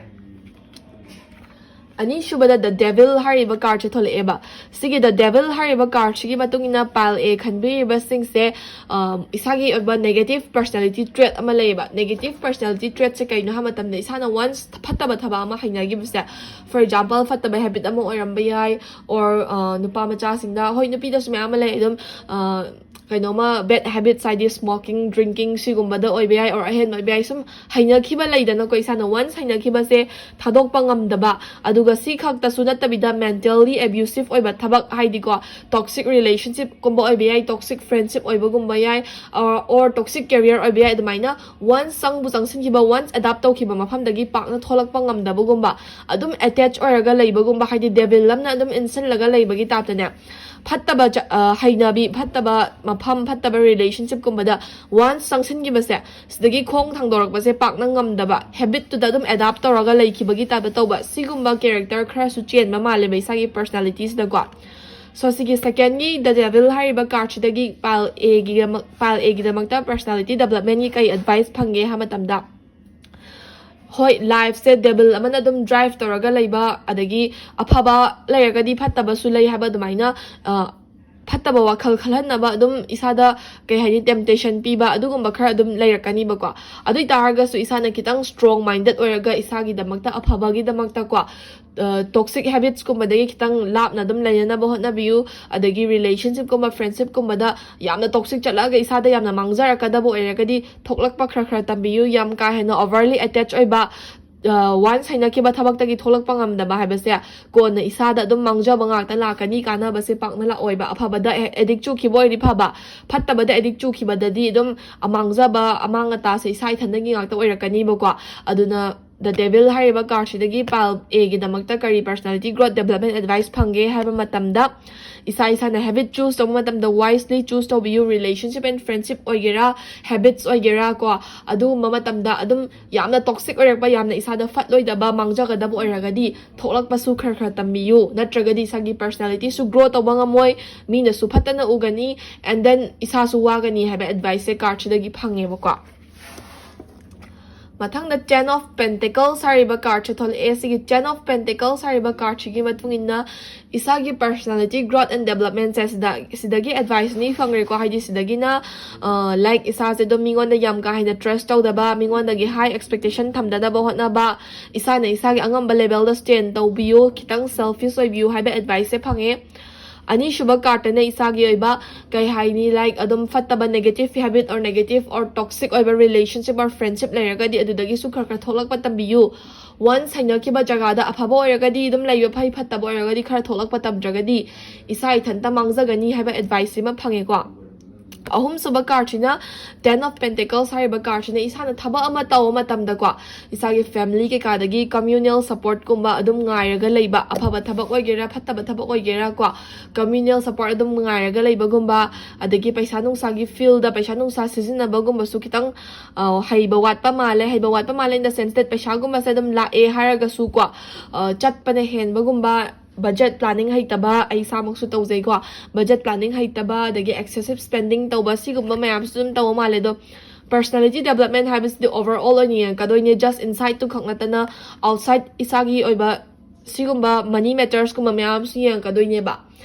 ꯑꯅꯤꯁꯨꯕꯗ The Devil ꯍꯥꯏꯔꯤꯕ card ꯁꯦ ꯊꯣꯛꯂꯛꯑꯦꯕ꯫ ꯁꯤꯒꯤ The Devil ꯍꯥꯏꯔꯤꯕ card ꯁꯤꯒꯤ ꯃꯇꯨꯡ ꯏꯟꯅ pile A ꯈꯟꯕꯤꯔꯤꯕꯁꯤꯡꯁꯦ, ꯑ, ꯏꯁꯥꯒꯤ ꯑꯣꯏꯕ negative personality trait ꯑꯃ ꯂꯩꯌꯦꯕ꯫ Negative personality trait ꯁꯦ ꯀꯩꯅꯣ ꯍꯥꯏꯕ ꯃꯇꯝꯗ, ꯏꯁꯥꯅ once ꯐꯠꯇꯕ ꯊꯕꯛ ꯑꯃ ꯍꯩꯅꯈꯤꯕꯁꯦ, for example, ꯐꯠꯇꯕ habit ꯑꯃ ꯑꯣꯏꯔꯝꯕ ꯌꯥꯏ, or, ꯑ, ꯅꯨꯄꯥ ꯃꯆꯥꯁꯤꯡꯗ, ꯍꯣꯏ, ꯅꯨꯄꯤꯗꯁꯨ ꯃꯌꯥꯝ ꯑꯃ ꯂꯩ ꯑꯗꯨꯝ, ꯑ, ꯀꯩꯅꯣꯃ bad habits, ꯍꯥꯏꯗꯤ smoking, drinking ꯁꯤꯒꯨꯝꯕꯗ ꯑꯣꯏꯕ ꯌꯥꯏ, or ꯑꯍꯦꯟꯕ ꯑꯣꯏꯕ ꯌꯥꯏ, ꯁꯨꯝ ꯍꯩꯅꯈꯤꯕ ꯂꯩꯗꯅꯀꯣ, ꯏꯁꯥꯅ once ꯍꯩꯅꯈꯤꯕꯁꯦ ꯊꯥꯗꯣꯛꯄ ꯉꯝꯗꯕ, ꯑꯗꯨꯒ ꯁꯤ ꯈꯛꯇꯁꯨ ꯅꯠꯇꯕꯤꯗ mentally abusive ꯑꯣꯏꯕ ꯊꯕꯛ, ꯍꯥꯏꯗꯤꯀꯣ, toxic relationship ꯀꯨꯝꯕ ꯑꯣꯏꯕ ꯌꯥꯏ, toxic friendship ꯑꯣꯏꯕꯒꯨꯝꯕ ꯌꯥꯏ, or, or toxic career ꯑꯣꯏꯕ ꯌꯥꯏ꯫ ꯑꯗꯨꯃꯥꯏꯅ once ꯆꯪꯕꯨ ꯆꯪꯁꯤꯟꯈꯤꯕ, once adapt ꯇꯧꯈꯤꯕ ꯃꯐꯝꯗꯒꯤ ꯄꯥꯛꯅ ꯊꯣꯛꯂꯛꯄ ꯉꯝꯗꯕꯒꯨꯝꯕ, ꯑꯗꯨꯝ attach ꯑꯣꯏꯔꯒ ꯂꯩꯕꯒꯨꯝꯕ, ꯍꯥꯏꯗꯤ devil ꯑꯃꯅ ꯑꯗꯨꯝ ꯏꯟꯁꯤꯜꯂꯒ ꯂꯩꯕꯒꯤ type ꯇꯅꯦ, ꯐꯠꯇꯕ ꯆ- ꯑ, ꯍꯩꯅꯕꯤ, ꯐꯠꯇꯕ ꯃꯐꯝ, ꯐꯠꯇꯕ ꯔꯤꯂꯦꯁꯟꯁꯤꯞꯀꯨꯝꯕꯗ ꯋꯥꯟꯁ ꯆꯪꯁꯤꯟꯈꯤꯕꯁꯦ, ꯁꯤꯗꯒꯤ ꯈꯣꯡ ꯊꯥꯡꯗꯣꯔꯛꯄꯁꯦ ꯄꯥꯛꯅ ꯉꯝꯗꯕ, ꯍꯦꯕꯤꯠꯇꯨꯗ ꯑꯗꯨꯝ ꯑꯦꯗꯥꯞ ꯇꯧꯔꯒ ꯂꯩꯈꯤꯕꯒꯤ ꯇꯥꯏꯞꯇ ꯇꯧꯕ, ꯁꯤꯒꯨꯝꯕ ꯀꯦꯔꯦꯛꯇꯔ ꯈꯔꯁꯨ ꯆꯦꯟꯕ ꯃꯥꯜꯂꯦꯕ ꯏꯁꯥꯒꯤ ꯄꯔꯁꯅꯦꯂꯤꯇꯤꯁꯤꯗꯀꯣ꯫ ꯁꯣ ꯁꯤꯒꯤ ꯁꯦꯀꯦꯟꯒꯤ ꯗ ꯗꯦꯚꯤꯜ ꯍꯥꯏꯔꯤꯕ ꯀꯥꯔꯠꯁꯤꯗꯒꯤ ꯄꯥꯏꯜ ꯑꯦꯒꯤꯗꯃꯛ ꯄꯥꯏꯜ ꯑꯦꯒꯤꯗꯃꯛꯇ ꯄꯔꯁꯅꯦꯂꯤꯇꯤ ꯗꯦꯕꯂꯞꯃꯦꯟꯒꯤ ꯀꯩ ꯑꯦꯗꯚꯥꯏꯁ ꯐꯪꯒꯦ ꯍꯥꯏꯕ ꯃꯇꯝꯗ, ꯍꯣꯏ, ꯂꯥꯏꯐꯁꯦ ꯗꯦꯚꯤꯜ ꯑꯃꯅ ꯑꯗꯨꯝ ꯗ꯭ꯔꯥꯏꯚ ꯇꯧꯔꯒ ꯂꯩꯕ, ꯑꯗꯒꯤ ꯑꯐꯕ ꯂꯩꯔꯒꯗꯤ ꯐꯠꯇꯕꯁꯨ ꯂꯩ ꯍꯥꯏꯕ ꯑꯗꯨꯃꯥꯏꯅ, ꯑ, ꯐꯠꯇꯕ ꯋꯥꯈꯜ ꯈꯜꯍꯟꯅꯕ ꯑꯗꯨꯝ ꯏꯁꯥꯗ, ꯀꯩ ꯍꯥꯏꯅꯤ, ꯇꯦꯝꯇꯦꯁꯟ ꯄꯤꯕ ꯑꯗꯨꯒꯨꯝꯕ ꯈꯔ ꯑꯗꯨꯝ ꯂꯩꯔꯛꯀꯅꯤꯕꯀꯣ꯫ ꯑꯗꯨ ꯑꯣꯏ ꯇꯥꯔꯒꯁꯨ ꯏꯁꯥꯅ ꯈꯤꯇꯪ ꯁ꯭ꯇꯔꯣꯡ ꯃꯥꯏꯟꯗꯦꯠ ꯑꯣꯏꯔꯒ ꯏꯁꯥꯒꯤꯗꯃꯛꯇ ꯑꯐꯕꯒꯤꯗꯃꯛꯇꯀꯣ, ꯇꯣꯛꯁꯤꯛ ꯍꯦꯕꯤꯠꯁꯀꯨꯝꯕꯗꯒꯤ ꯈꯤꯇꯪ ꯂꯥꯞꯅ ꯑꯗꯨꯝ ꯂꯩꯅꯅꯕ ꯍꯣꯠꯅꯕꯤꯌꯨ꯫ ꯑꯗꯒꯤ ꯔꯤꯂꯦꯁꯟꯁꯤꯞꯀꯨꯝꯕ, ꯐ꯭ꯔꯦꯟꯁꯤꯞꯀꯨꯝꯕꯗ ꯌꯥꯝꯅ ꯇꯣꯛꯁꯤꯛ ꯆꯠꯂꯛꯑꯒ ꯏꯁꯥꯗ ꯌꯥꯝꯅ ꯃꯥꯡꯖꯔꯛꯀꯗꯕ ꯑꯣꯏꯔꯒꯗꯤ ꯊꯣꯛꯂꯛꯄ ꯈꯔ ꯈꯔ ꯇꯝꯕꯤꯌꯨ꯫ ꯌꯥꯝ ꯀꯥ ꯍꯦꯟꯅ ꯑꯣꯚꯔꯂꯤ ꯑꯦꯇꯦꯆ ꯑꯣꯏꯕ, ꯋꯥꯟꯁ ꯍꯩꯅꯈꯤꯕ ꯊꯕꯛꯇꯒꯤ ꯊꯣꯛꯂꯛꯄ ꯉꯝꯗꯕ ꯍꯥꯏꯕꯁꯦ ꯀꯣꯟꯅ ꯏꯁꯥꯗ ꯑꯗꯨꯝ ꯃꯥꯡꯖꯕ ꯉꯥꯛꯇ ꯂꯥꯛꯀꯅꯤ, ꯀꯥꯟꯅꯕꯁꯦ ꯄꯥꯛꯅ ꯂꯥꯛꯑꯣꯏꯕ꯫ ꯑꯐꯕꯗ ꯑꯦꯗꯤꯛ ꯆꯨꯈꯤꯕ ꯑꯣꯏꯔꯗꯤ ꯐꯕ, ꯐꯠꯇꯕꯗ ꯑꯦꯗꯤꯛ ꯆꯨꯈꯤꯕꯗꯗꯤ ꯑꯗꯨꯝ ꯑꯃꯥꯡꯖꯕ, ꯑꯃꯥꯡ ꯑꯇꯥꯁꯦ ꯏꯁꯥ ꯏꯊꯟꯗꯒꯤ ꯉꯥꯛꯇ ꯑꯣꯏꯔꯛꯀꯅꯤꯕꯀꯣ꯫ ꯑꯗꯨꯅ ꯗ ꯗꯦꯚꯤꯜ ꯍꯥꯏꯔꯤꯕ ꯀꯥꯔꯠꯁꯤꯗꯒꯤ ꯄꯥꯏꯜ ꯑꯦꯒꯤꯗꯃꯛꯇ ꯀꯔꯤ ꯄꯔꯁꯅꯦꯂꯤꯇꯤ ꯒ꯭ꯔꯣꯠ ꯗꯦꯕꯂꯞꯃꯦꯟ ꯑꯦꯗꯚꯥꯏꯁ ꯐꯪꯒꯦ ꯍꯥꯏꯕ ꯃꯇꯝꯗ, ꯏꯁꯥ ꯏꯁꯥꯅ ꯍꯦꯕꯤꯠ ꯆꯨꯁ ꯇꯧꯕ ꯃꯇꯝꯗ wisely choose ꯇꯧꯕꯤꯌꯨ꯫ ꯔꯤꯂꯦꯁꯟꯁꯤꯞ ꯑꯦꯟ ꯐ꯭ꯔꯦꯟꯁꯤꯞ ꯑꯣꯏꯒꯦꯔꯥ, ꯍꯦꯕꯤꯠꯁ ꯑꯣꯏꯒꯦꯔꯥ ꯀꯣ, ꯑꯗꯨꯒꯨꯝꯕ ꯃꯇꯝꯗ ꯑꯗꯨꯝ ꯌꯥꯝꯅ ꯇꯣꯛꯁꯤꯛ ꯑꯣꯏꯔꯛꯄ, ꯌꯥꯝꯅ ꯏꯁꯥꯗ ꯐꯠꯂꯣꯏꯗꯕ, ꯃꯥꯡꯖꯒꯗꯕ ꯑꯣꯏꯔꯒꯗꯤ ꯊꯣꯛꯂꯛꯄꯁꯨ ꯈꯔ ꯈꯔ ꯇꯝꯕꯤꯌꯨ꯫ ꯅꯠꯇ꯭ꯔꯒꯗꯤ ꯏꯁꯥꯒꯤ ꯄꯔꯁꯅꯦꯂꯤꯇꯤꯁꯨ ꯒ꯭ꯔꯣ ꯇꯧꯕ ꯉꯝꯃꯣꯏ, ꯃꯤꯅꯁꯨ ꯐꯠꯇꯅ ꯎꯒꯅꯤ, and then ꯏꯁꯥꯁꯨ ꯋꯥꯒꯅꯤ ꯍꯥꯏꯕ ꯑꯦꯗꯚꯥꯏꯁꯁꯦ ꯀꯥꯔꯠꯁꯤꯗꯒꯤ ꯐꯪꯉꯦꯕꯀꯣ꯫ ꯃꯊꯪꯗ Ten of Pentacles ꯍꯥꯏꯔꯤꯕ ꯀꯥꯔꯠꯁꯦ ꯊꯣꯛꯂꯛꯑꯦ꯫ ꯁꯤꯒꯤ Ten of Pentacles ꯍꯥꯏꯔꯤꯕ ꯀꯥꯔꯠꯁꯤꯒꯤ ꯃꯇꯨꯡ ꯏꯟꯅ ꯏꯁꯥꯒꯤ ꯄꯔꯁꯅꯦꯂꯤꯇꯤ ꯒ꯭ꯔꯣꯠ ꯑꯦꯟ ꯗꯦꯕꯂꯞꯃꯦꯟꯁꯦ ꯁꯤꯗ, ꯁꯤꯗꯒꯤ ꯑꯦꯗꯚꯥꯏꯁ ꯑꯅꯤ ꯐꯪꯈ꯭ꯔꯦꯀꯣ꯫ ꯍꯥꯏꯗꯤ ꯁꯤꯗꯒꯤꯅ, ꯂꯥꯏꯛ, ꯏꯁꯥꯁꯦ ꯑꯗꯨꯝ ꯃꯤꯉꯣꯟꯗ ꯌꯥꯝ ꯀꯥ ꯍꯦꯟꯅ ꯇ꯭ꯔꯁ ꯇꯧꯗꯕ, ꯃꯤꯉꯣꯟꯗꯒꯤ ꯍꯥꯏ ꯑꯦꯛꯁꯄꯦꯛꯇꯦꯁꯟ ꯊꯝꯗꯅꯕ ꯍꯣꯠꯅꯕ, ꯏꯁꯥꯅ ꯏꯁꯥꯒꯤ ꯑꯉꯝꯕ ꯂꯦꯚꯦꯜꯗ ꯁ꯭ꯇꯦꯟ ꯇꯧꯕꯤꯌꯨ, ꯈꯤꯇꯪ ꯁꯦꯜꯐꯤꯁ ꯑꯣꯏꯕꯤꯌꯨ ꯍꯥꯏꯕ ꯑꯦꯗꯚꯥꯏꯁꯁꯦ ꯐꯪꯉꯦ꯫ ꯑꯅꯤꯁꯨꯕ ꯀꯥꯔꯠꯇꯅ ꯏꯁꯥꯒꯤ ꯑꯣꯏꯕ, ꯀꯩ ꯍꯥꯏꯅꯤ, ꯂꯥꯏꯛ, ꯑꯗꯨꯝ ꯐꯠꯇꯕ negative habit or negative or toxic ꯑꯣꯏꯕ relationship or friendship ꯂꯩꯔꯒꯗꯤ ꯑꯗꯨꯗꯒꯤꯁꯨ ꯈꯔ ꯈꯔ ꯊꯣꯛꯂꯛꯄ ꯇꯝꯕꯤꯌꯨ꯫ ꯋꯥꯟꯁ ꯍꯩꯅꯈꯤꯕ ꯖꯒꯥꯗ ꯑꯐꯕ ꯑꯣꯏꯔꯒꯗꯤ ꯑꯗꯨꯝ ꯂꯩꯕ ꯐꯩ, ꯐꯠꯇꯕ ꯑꯣꯏꯔꯒꯗꯤ ꯈꯔ ꯊꯣꯛꯂꯛꯄ ꯇꯝꯗ꯭ꯔꯒꯗꯤ ꯏꯁꯥ ꯏꯊꯟꯇ ꯃꯥꯡꯖꯒꯅꯤ ꯍꯥꯏꯕ ꯑꯦꯗꯚꯥꯏꯁ ꯁꯤꯃ ꯐꯪꯉꯦꯀꯣ꯫ ꯑꯍꯨꯝꯁꯨꯕ cardꯁꯤꯅ Ten of Pentacles ꯍꯥꯏꯔꯤꯕ cardꯁꯤꯅ ꯏꯁꯥꯅ ꯊꯕꯛ ꯑꯃ ꯇꯧꯕ ꯃꯇꯝꯗꯀꯣ, ꯏꯁꯥꯒꯤ family ꯀꯩꯀꯥꯗꯒꯤ communal supportꯀꯨꯝꯕ ꯑꯗꯨꯝ ꯉꯥꯏꯔꯒ ꯂꯩꯕ, ꯑꯐꯕ ꯊꯕꯛ ꯑꯣꯏꯒꯦꯔꯥ ꯐꯠꯇꯕ ꯊꯕꯛ ꯑꯣꯏꯒꯦꯔꯥ ꯀꯣ, communal support ꯑꯗꯨꯝ ꯉꯥꯏꯔꯒ ꯂꯩꯕꯒꯨꯝꯕ, ꯑꯗꯒꯤ ꯄꯩꯁꯥ ꯅꯨꯡꯁꯥꯒꯤ fieldꯇ ꯄꯩꯁꯥ ꯅꯨꯡꯁꯥ ꯁꯤꯖꯤꯟꯅꯕꯒꯨꯝꯕꯁꯨ ꯈꯤꯇꯪ ꯑ, ꯍꯩꯕ ꯋꯥꯠꯄ ꯃꯥꯜꯂꯦ꯫ ꯍꯩꯕ ꯋꯥꯠꯄ ꯃꯥꯜꯂꯦ in the sense that ꯄꯩꯁꯥꯒꯨꯝꯕꯁꯦ ꯑꯗꯨꯝ ꯂꯥꯛꯑꯦ ꯍꯥꯏꯔꯒꯁꯨ ꯀꯣ, ꯑ, ꯆꯠꯄꯅ ꯍꯦꯟꯕꯒꯨꯝꯕ, budget planning ꯍꯩꯇꯕ, ꯑꯩ ꯏꯁꯥꯃꯛꯁꯨ ꯇꯧꯖꯩꯀꯣ, budget planning ꯍꯩꯇꯕ, ꯑꯗꯒꯤ excessive spending ꯇꯧꯕ, ꯁꯤꯒꯨꯝꯕ ꯃꯌꯥꯝꯁꯨ ꯑꯗꯨꯝ ꯇꯧꯕ ꯃꯥꯜꯂꯦ꯫ ꯑꯗꯣ personality development ꯍꯥꯏꯕꯁꯤꯗꯤ overall ꯑꯣꯏꯅ ꯌꯦꯡꯉꯛꯀꯗꯣꯏꯅꯦ, just insideꯇꯨ ꯈꯛ ꯅꯠꯇꯅ outside ꯏꯁꯥꯒꯤ ꯑꯣꯏꯕ ꯁꯤꯒꯨꯝꯕ money mattersꯀꯨꯝꯕ ꯃꯌꯥꯝ ꯑꯃꯁꯨ ꯌꯦꯡꯉꯛꯀꯗꯣꯏꯅꯦꯕ꯫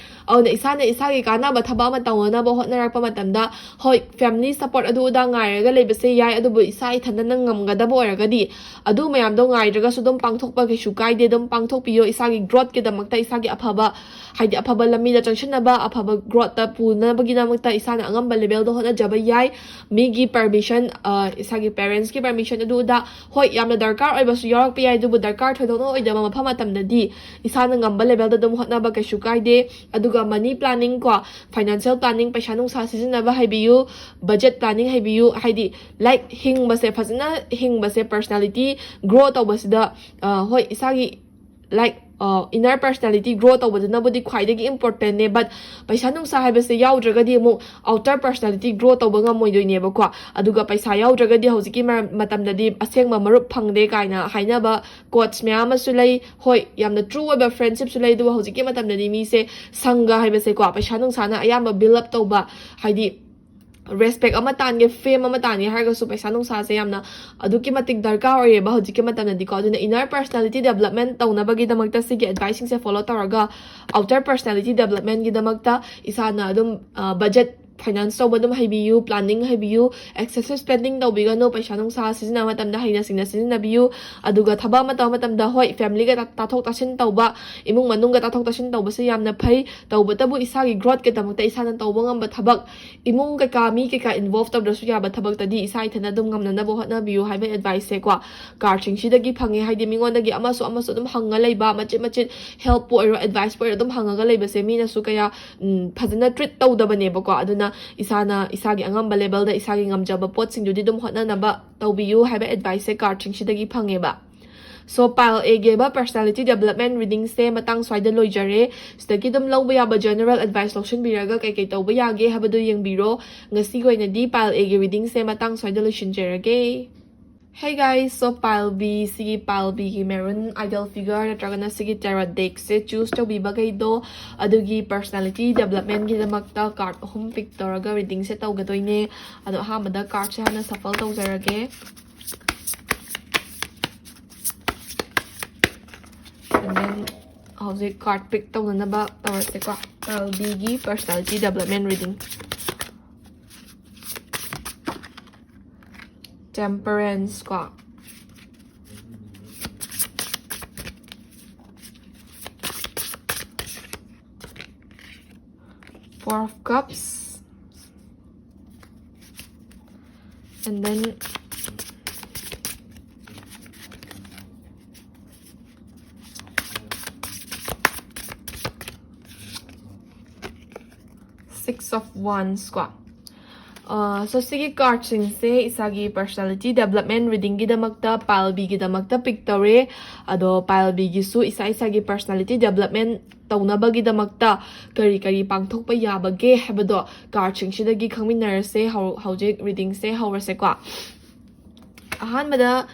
ꯑꯗꯨꯅ ꯏꯁꯥꯅ ꯏꯁꯥꯒꯤ ꯀꯥꯟꯅꯕ ꯊꯕꯛ ꯑꯃ ꯇꯧꯅꯅꯕ ꯍꯣꯠꯅꯔꯛꯄ ꯃꯇꯝꯗ, ꯍꯣꯏ, family support ꯑꯗꯨ ꯑꯗꯥ ꯉꯥꯏꯔꯒ ꯂꯩꯕꯁꯦ ꯌꯥꯏ, ꯑꯗꯨꯕꯨ ꯏꯁꯥ ꯏꯊꯟꯇꯅ ꯉꯝꯒꯗꯕ ꯑꯣꯏꯔꯒꯗꯤ, ꯑꯗꯨ ꯃꯌꯥꯝꯗꯣ ꯉꯥꯏꯗ꯭ꯔꯒꯁꯨ ꯑꯗꯨꯝ ꯄꯥꯡꯊꯣꯛꯄ ꯀꯩꯁꯨ ꯀꯥꯏꯗꯦ꯫ ꯑꯗꯨꯝ ꯄꯥꯡꯊꯣꯛꯄꯤꯌꯣ, ꯏꯁꯥꯒꯤ growthꯀꯤꯗꯃꯛꯇ, ꯏꯁꯥꯒꯤ ꯑꯐꯕ, ꯍꯥꯏꯗꯤ ꯑꯐꯕ ꯂꯝꯕꯤꯗ ꯆꯪꯁꯤꯟꯅꯕ, ꯑꯐꯕ growthꯇ ꯄꯨꯅꯕꯒꯤꯗꯃꯛꯇ ꯏꯁꯥꯅ ꯑꯉꯝꯕ levelꯗ ꯍꯣꯠꯅꯖꯕ ꯌꯥꯏ꯫ ꯃꯤꯒꯤ permission, ꯑ, ꯏꯁꯥꯒꯤ parentsꯀꯤ permission ꯑꯗꯨ ꯑꯗꯥ, ꯍꯣꯏ, ꯌꯥꯝꯅ ꯗꯔꯀꯥꯔ ꯑꯣꯏꯕꯁꯨ ꯌꯥꯎꯔꯛꯄ ꯌꯥꯏ, ꯑꯗꯨꯕꯨ ꯗꯔꯀꯥꯔ ꯊꯣꯏꯗꯣꯛꯅ ꯑꯣꯏꯗꯕ ꯃꯐꯝ ꯃꯇꯝꯗꯗꯤ ꯏꯁꯥꯅ ꯉꯝꯕ levelꯗ ꯑꯗꯨꯝ ꯍꯣꯠꯅꯕ ꯀꯩꯁꯨ ꯀꯥꯏꯗꯦ꯫ ꯑꯗꯨꯒ money planning ꯀꯣ, financial planning, ꯄꯩꯁꯥ ꯅꯨꯡꯁꯥ ꯁꯤꯖꯤꯟꯅꯕ ꯍꯩꯕꯤꯌꯨ, budget planning ꯍꯩꯕꯤꯌꯨ, ꯍꯥꯏꯗꯤ, like, ꯍꯤꯡꯕꯁꯦ, ꯐꯖꯅ ꯍꯤꯡꯕꯁꯦ, personality grow ꯇꯧꯕꯁꯤꯗ, ꯑ, ꯍꯣꯏ, ꯏꯁꯥꯒꯤ, like, ꯑ, inner personality grow ꯇꯧꯕꯗꯨꯅꯕꯨꯗꯤ ꯈ꯭ꯋꯥꯏꯗꯒꯤ importantꯅꯦ, but ꯄꯩꯁꯥ ꯅꯨꯡꯁꯥ ꯍꯥꯏꯕꯁꯦ ꯌꯥꯎꯗ꯭ꯔꯒꯗꯤ ꯑꯃꯨꯛ outer personality grow ꯇꯧꯕ ꯉꯝꯃꯣꯏꯗꯣꯏꯅꯦꯕꯀꯣ꯫ ꯑꯗꯨꯒ ꯄꯩꯁꯥ ꯌꯥꯎꯗ꯭ꯔꯒꯗꯤ ꯍꯧꯖꯤꯛꯀꯤ ꯃꯔꯝ-, ꯃꯇꯝꯗꯗꯤ ꯑꯁꯦꯡꯕ ꯃꯔꯨꯞ ꯐꯪꯗꯦ ꯀꯥꯏꯅ ꯍꯥꯏꯅꯕ quotes ꯃꯌꯥꯝ ꯑꯃꯁꯨ ꯂꯩ꯫ ꯍꯣꯏ, ꯌꯥꯝꯅ true ꯑꯣꯏꯕ friendshipꯁꯨ ꯂꯩ, ꯑꯗꯨꯕꯨ ꯍꯧꯖꯤꯛꯀꯤ ꯃꯇꯝꯗꯗꯤ ꯃꯤꯁꯦ ꯁꯪꯒ ꯍꯥꯏꯕꯁꯦꯀꯣ, ꯄꯩꯁꯥ ꯅꯨꯡꯁꯥꯅ ꯑꯌꯥꯝꯕ build up ꯇꯧꯕ, ꯍꯥꯏꯗꯤ, respect ꯑꯃ ꯇꯥꯟꯒꯦ, fame ꯑꯃ ꯇꯥꯟꯒꯦ ꯍꯥꯏꯔꯒꯁꯨ ꯄꯩꯁꯥ ꯅꯨꯡꯁꯥꯁꯦ ꯌꯥꯝꯅ ꯑꯗꯨꯛꯀꯤ ꯃꯇꯤꯛ ꯗꯔꯀꯥꯔ ꯑꯣꯏꯔꯦꯕ ꯍꯧꯖꯤꯛꯀꯤ ꯃꯇꯝꯗꯗꯤꯀꯣ꯫ ꯑꯗꯨꯅ inner personality development ꯇꯧꯅꯕꯒꯤꯗꯃꯛꯇ ꯁꯤꯒꯤ adviceꯁꯤꯡꯁꯦ follow ꯇꯧꯔꯒ, outer personality developmentꯒꯤꯗꯃꯛꯇ ꯏꯁꯥꯅ ꯑꯗꯨꯝ, ꯑ, budget finance ꯇꯧꯕ ꯑꯗꯨꯝ ꯍꯩꯕꯤꯌꯨ, planning ꯍꯩꯕꯤꯌꯨ, excessive spending ꯇꯧꯕꯤꯒꯅꯨ, ꯄꯩꯁꯥ ꯅꯨꯡꯁꯥ ꯁꯤꯖꯤꯟꯅꯕ ꯃꯇꯝꯗ ꯍꯩꯅ ꯁꯤꯡꯅ ꯁꯤꯖꯤꯟꯅꯕꯤꯌꯨ꯫ ꯑꯗꯨꯒ ꯊꯕꯛ ꯑꯃ ꯇꯧꯕ ꯃꯇꯝꯗ, ꯍꯣꯏ, familyꯒ ꯇꯥ-, ꯇꯥꯊꯣꯛ ꯇꯥꯁꯤꯟ ꯇꯧꯕ, ꯏꯃꯨꯡ ꯃꯅꯨꯡꯒ ꯇꯥꯊꯣꯛ ꯇꯥꯁꯤꯟ ꯇꯧꯕꯁꯦ ꯌꯥꯝꯅ ꯐꯩ, ꯇꯧꯕꯇꯕꯨ ꯏꯁꯥꯒꯤ growthꯀꯤꯗꯃꯛꯇ ꯏꯁꯥꯅ ꯇꯧꯕ ꯉꯝꯕ ꯊꯕꯛ, ꯏꯃꯨꯡ ꯀꯩꯀꯥ ꯃꯤ ꯀꯩꯀꯥ involve ꯇꯧꯗ꯭ꯔꯁꯨ ꯌꯥꯕ ꯊꯕꯛꯇꯗꯤ ꯏꯁꯥ ꯏꯊꯟꯇ ꯑꯗꯨꯝ ꯉꯝꯅꯅꯕ ꯍꯣꯠꯅꯕꯤꯌꯨ ꯍꯥꯏꯕ adviceꯁꯦꯀꯣ, cardꯁꯤꯡꯁꯤꯗꯒꯤ ꯐꯪꯉꯦ꯫ ꯍꯥꯏꯗꯤ, ꯃꯤꯉꯣꯟꯗꯒꯤ ꯑꯃꯁꯨ ꯑꯃꯁꯨ ꯑꯗꯨꯝ ꯍꯪꯉ ꯂꯩꯕ, ꯃꯆꯤꯠ ꯃꯆꯤꯠ helpꯄꯨ ꯑꯣꯏꯔꯣ, adviceꯄꯨ ꯑꯣꯏꯔꯣ, ꯑꯗꯨꯝ ꯍꯪꯉꯒ ꯂꯩꯕꯁꯦ ꯃꯤꯅꯁꯨ ꯀꯌꯥ, ꯎꯝ, ꯐꯖꯅ treat ꯇꯧꯗꯕꯅꯦꯕꯀꯣ꯫ ꯑꯗꯨꯅ ꯏꯁꯥꯅ ꯏꯁꯥꯒꯤ ꯑꯉꯝꯕ ꯂꯦꯕꯦꯜꯗ ꯏꯁꯥꯒꯤ ꯉꯝꯖꯕ ꯄꯣꯠꯁꯤꯡꯗꯨꯗꯤ ꯑꯗꯨꯝ ꯍꯣꯠꯅꯅꯕ ꯇꯧꯕꯤꯌꯨ ꯍꯥꯏꯕ ꯑꯦꯗꯚꯥꯏꯁꯁꯦ ꯀꯥꯔꯠꯁꯤꯡꯁꯤꯗꯒꯤ ꯐꯪꯉꯦꯕ꯫ ꯁꯣ ꯄꯥꯏꯜ ꯑꯦꯒꯤ ꯑꯣꯏꯕ ꯄꯔꯁꯅꯥꯂꯤꯇꯤ ꯗꯦꯕꯂꯞꯃꯦꯟ ꯔꯤꯗꯤꯡꯁꯦ ꯃꯇꯥꯡ ꯁ꯭ꯋꯥꯏꯗ ꯂꯣꯏꯖꯔꯦ꯫ ꯁꯤꯗꯒꯤ ꯑꯗꯨꯝ ꯂꯧꯕ ꯌꯥꯕ ꯖꯦꯅꯔꯦꯜ ꯑꯦꯗꯚꯥꯏꯁ ꯂꯧꯁꯤꯟꯕꯤꯔꯒ ꯀꯩꯀꯩ ꯇꯧꯕ ꯌꯥꯒꯦ ꯍꯥꯏꯕꯗꯨ ꯌꯦꯡꯕꯤꯔꯣ꯫ ꯉꯁꯤꯒꯤ ꯑꯣꯏꯅꯗꯤ ꯄꯥꯏꯜ ꯑꯦꯒꯤ ꯔꯤꯗꯤꯡꯁꯦ ꯃꯇꯥꯡ ꯁ꯭ꯋꯥꯏꯗ ꯂꯣꯏꯁꯤꯟꯖꯔꯒꯦ꯫ Hey guys, so pile B, ꯁꯤꯒꯤ pile B ꯒꯤ maroon idol figure ꯅꯠꯇ꯭ꯔꯒꯅ ꯁꯤꯒꯤ tarot deck ꯁꯦ choose ꯇꯧꯕꯤꯕꯈꯩꯗꯣ ꯑꯗꯨꯒꯤ personality development ꯒꯤꯗꯃꯛꯇ card ꯑꯍꯨꯝ pick ꯇꯧꯔꯒ reading ꯁꯦ ꯇꯧꯒꯗꯣꯏꯅꯦ꯫ ꯑꯗꯣ ꯑꯍꯥꯟꯕꯗ card ꯁꯦ ꯍꯥꯟꯅ shuffle ꯇꯧꯖꯔꯒꯦ꯫ And then ꯍꯧꯖꯤꯛ card pick ꯇꯧꯅꯅꯕ ꯇꯧꯔꯁꯦꯀꯣ꯫ Pile B ꯒꯤ personality development reading꯫ Temperance ꯀꯣ꯫ Four of Cups. And then Six of Wands ꯀꯣ꯫ ꯑ, so ꯁꯤꯒꯤ card ꯁꯤꯡꯁꯦ ꯏꯁꯥꯒꯤ personality development reading ꯒꯤꯗꯃꯛꯇ pile B ꯒꯤꯗꯃꯛꯇ pick ꯇꯧꯔꯦ꯫ ꯑꯗꯣ pile B ꯒꯤꯁꯨ ꯏꯁꯥ ꯏꯁꯥꯒꯤ personality development ꯇꯧꯅꯕꯒꯤꯗꯃꯛꯇ ꯀꯔꯤ ꯀꯔꯤ ꯄꯥꯡꯊꯣꯛꯄ ꯌꯥꯕꯒꯦ ꯍꯥꯏꯕꯗꯣ card ꯁꯤꯡꯁꯤꯗꯒꯤ ꯈꯪꯃꯤꯟꯅꯔꯁꯦ꯫ ꯍꯧ-, ꯍꯧꯖꯤꯛ reading ꯁꯦ ꯍꯧꯔꯁꯦꯀꯣ꯫ ꯑꯍꯥꯟꯕꯗ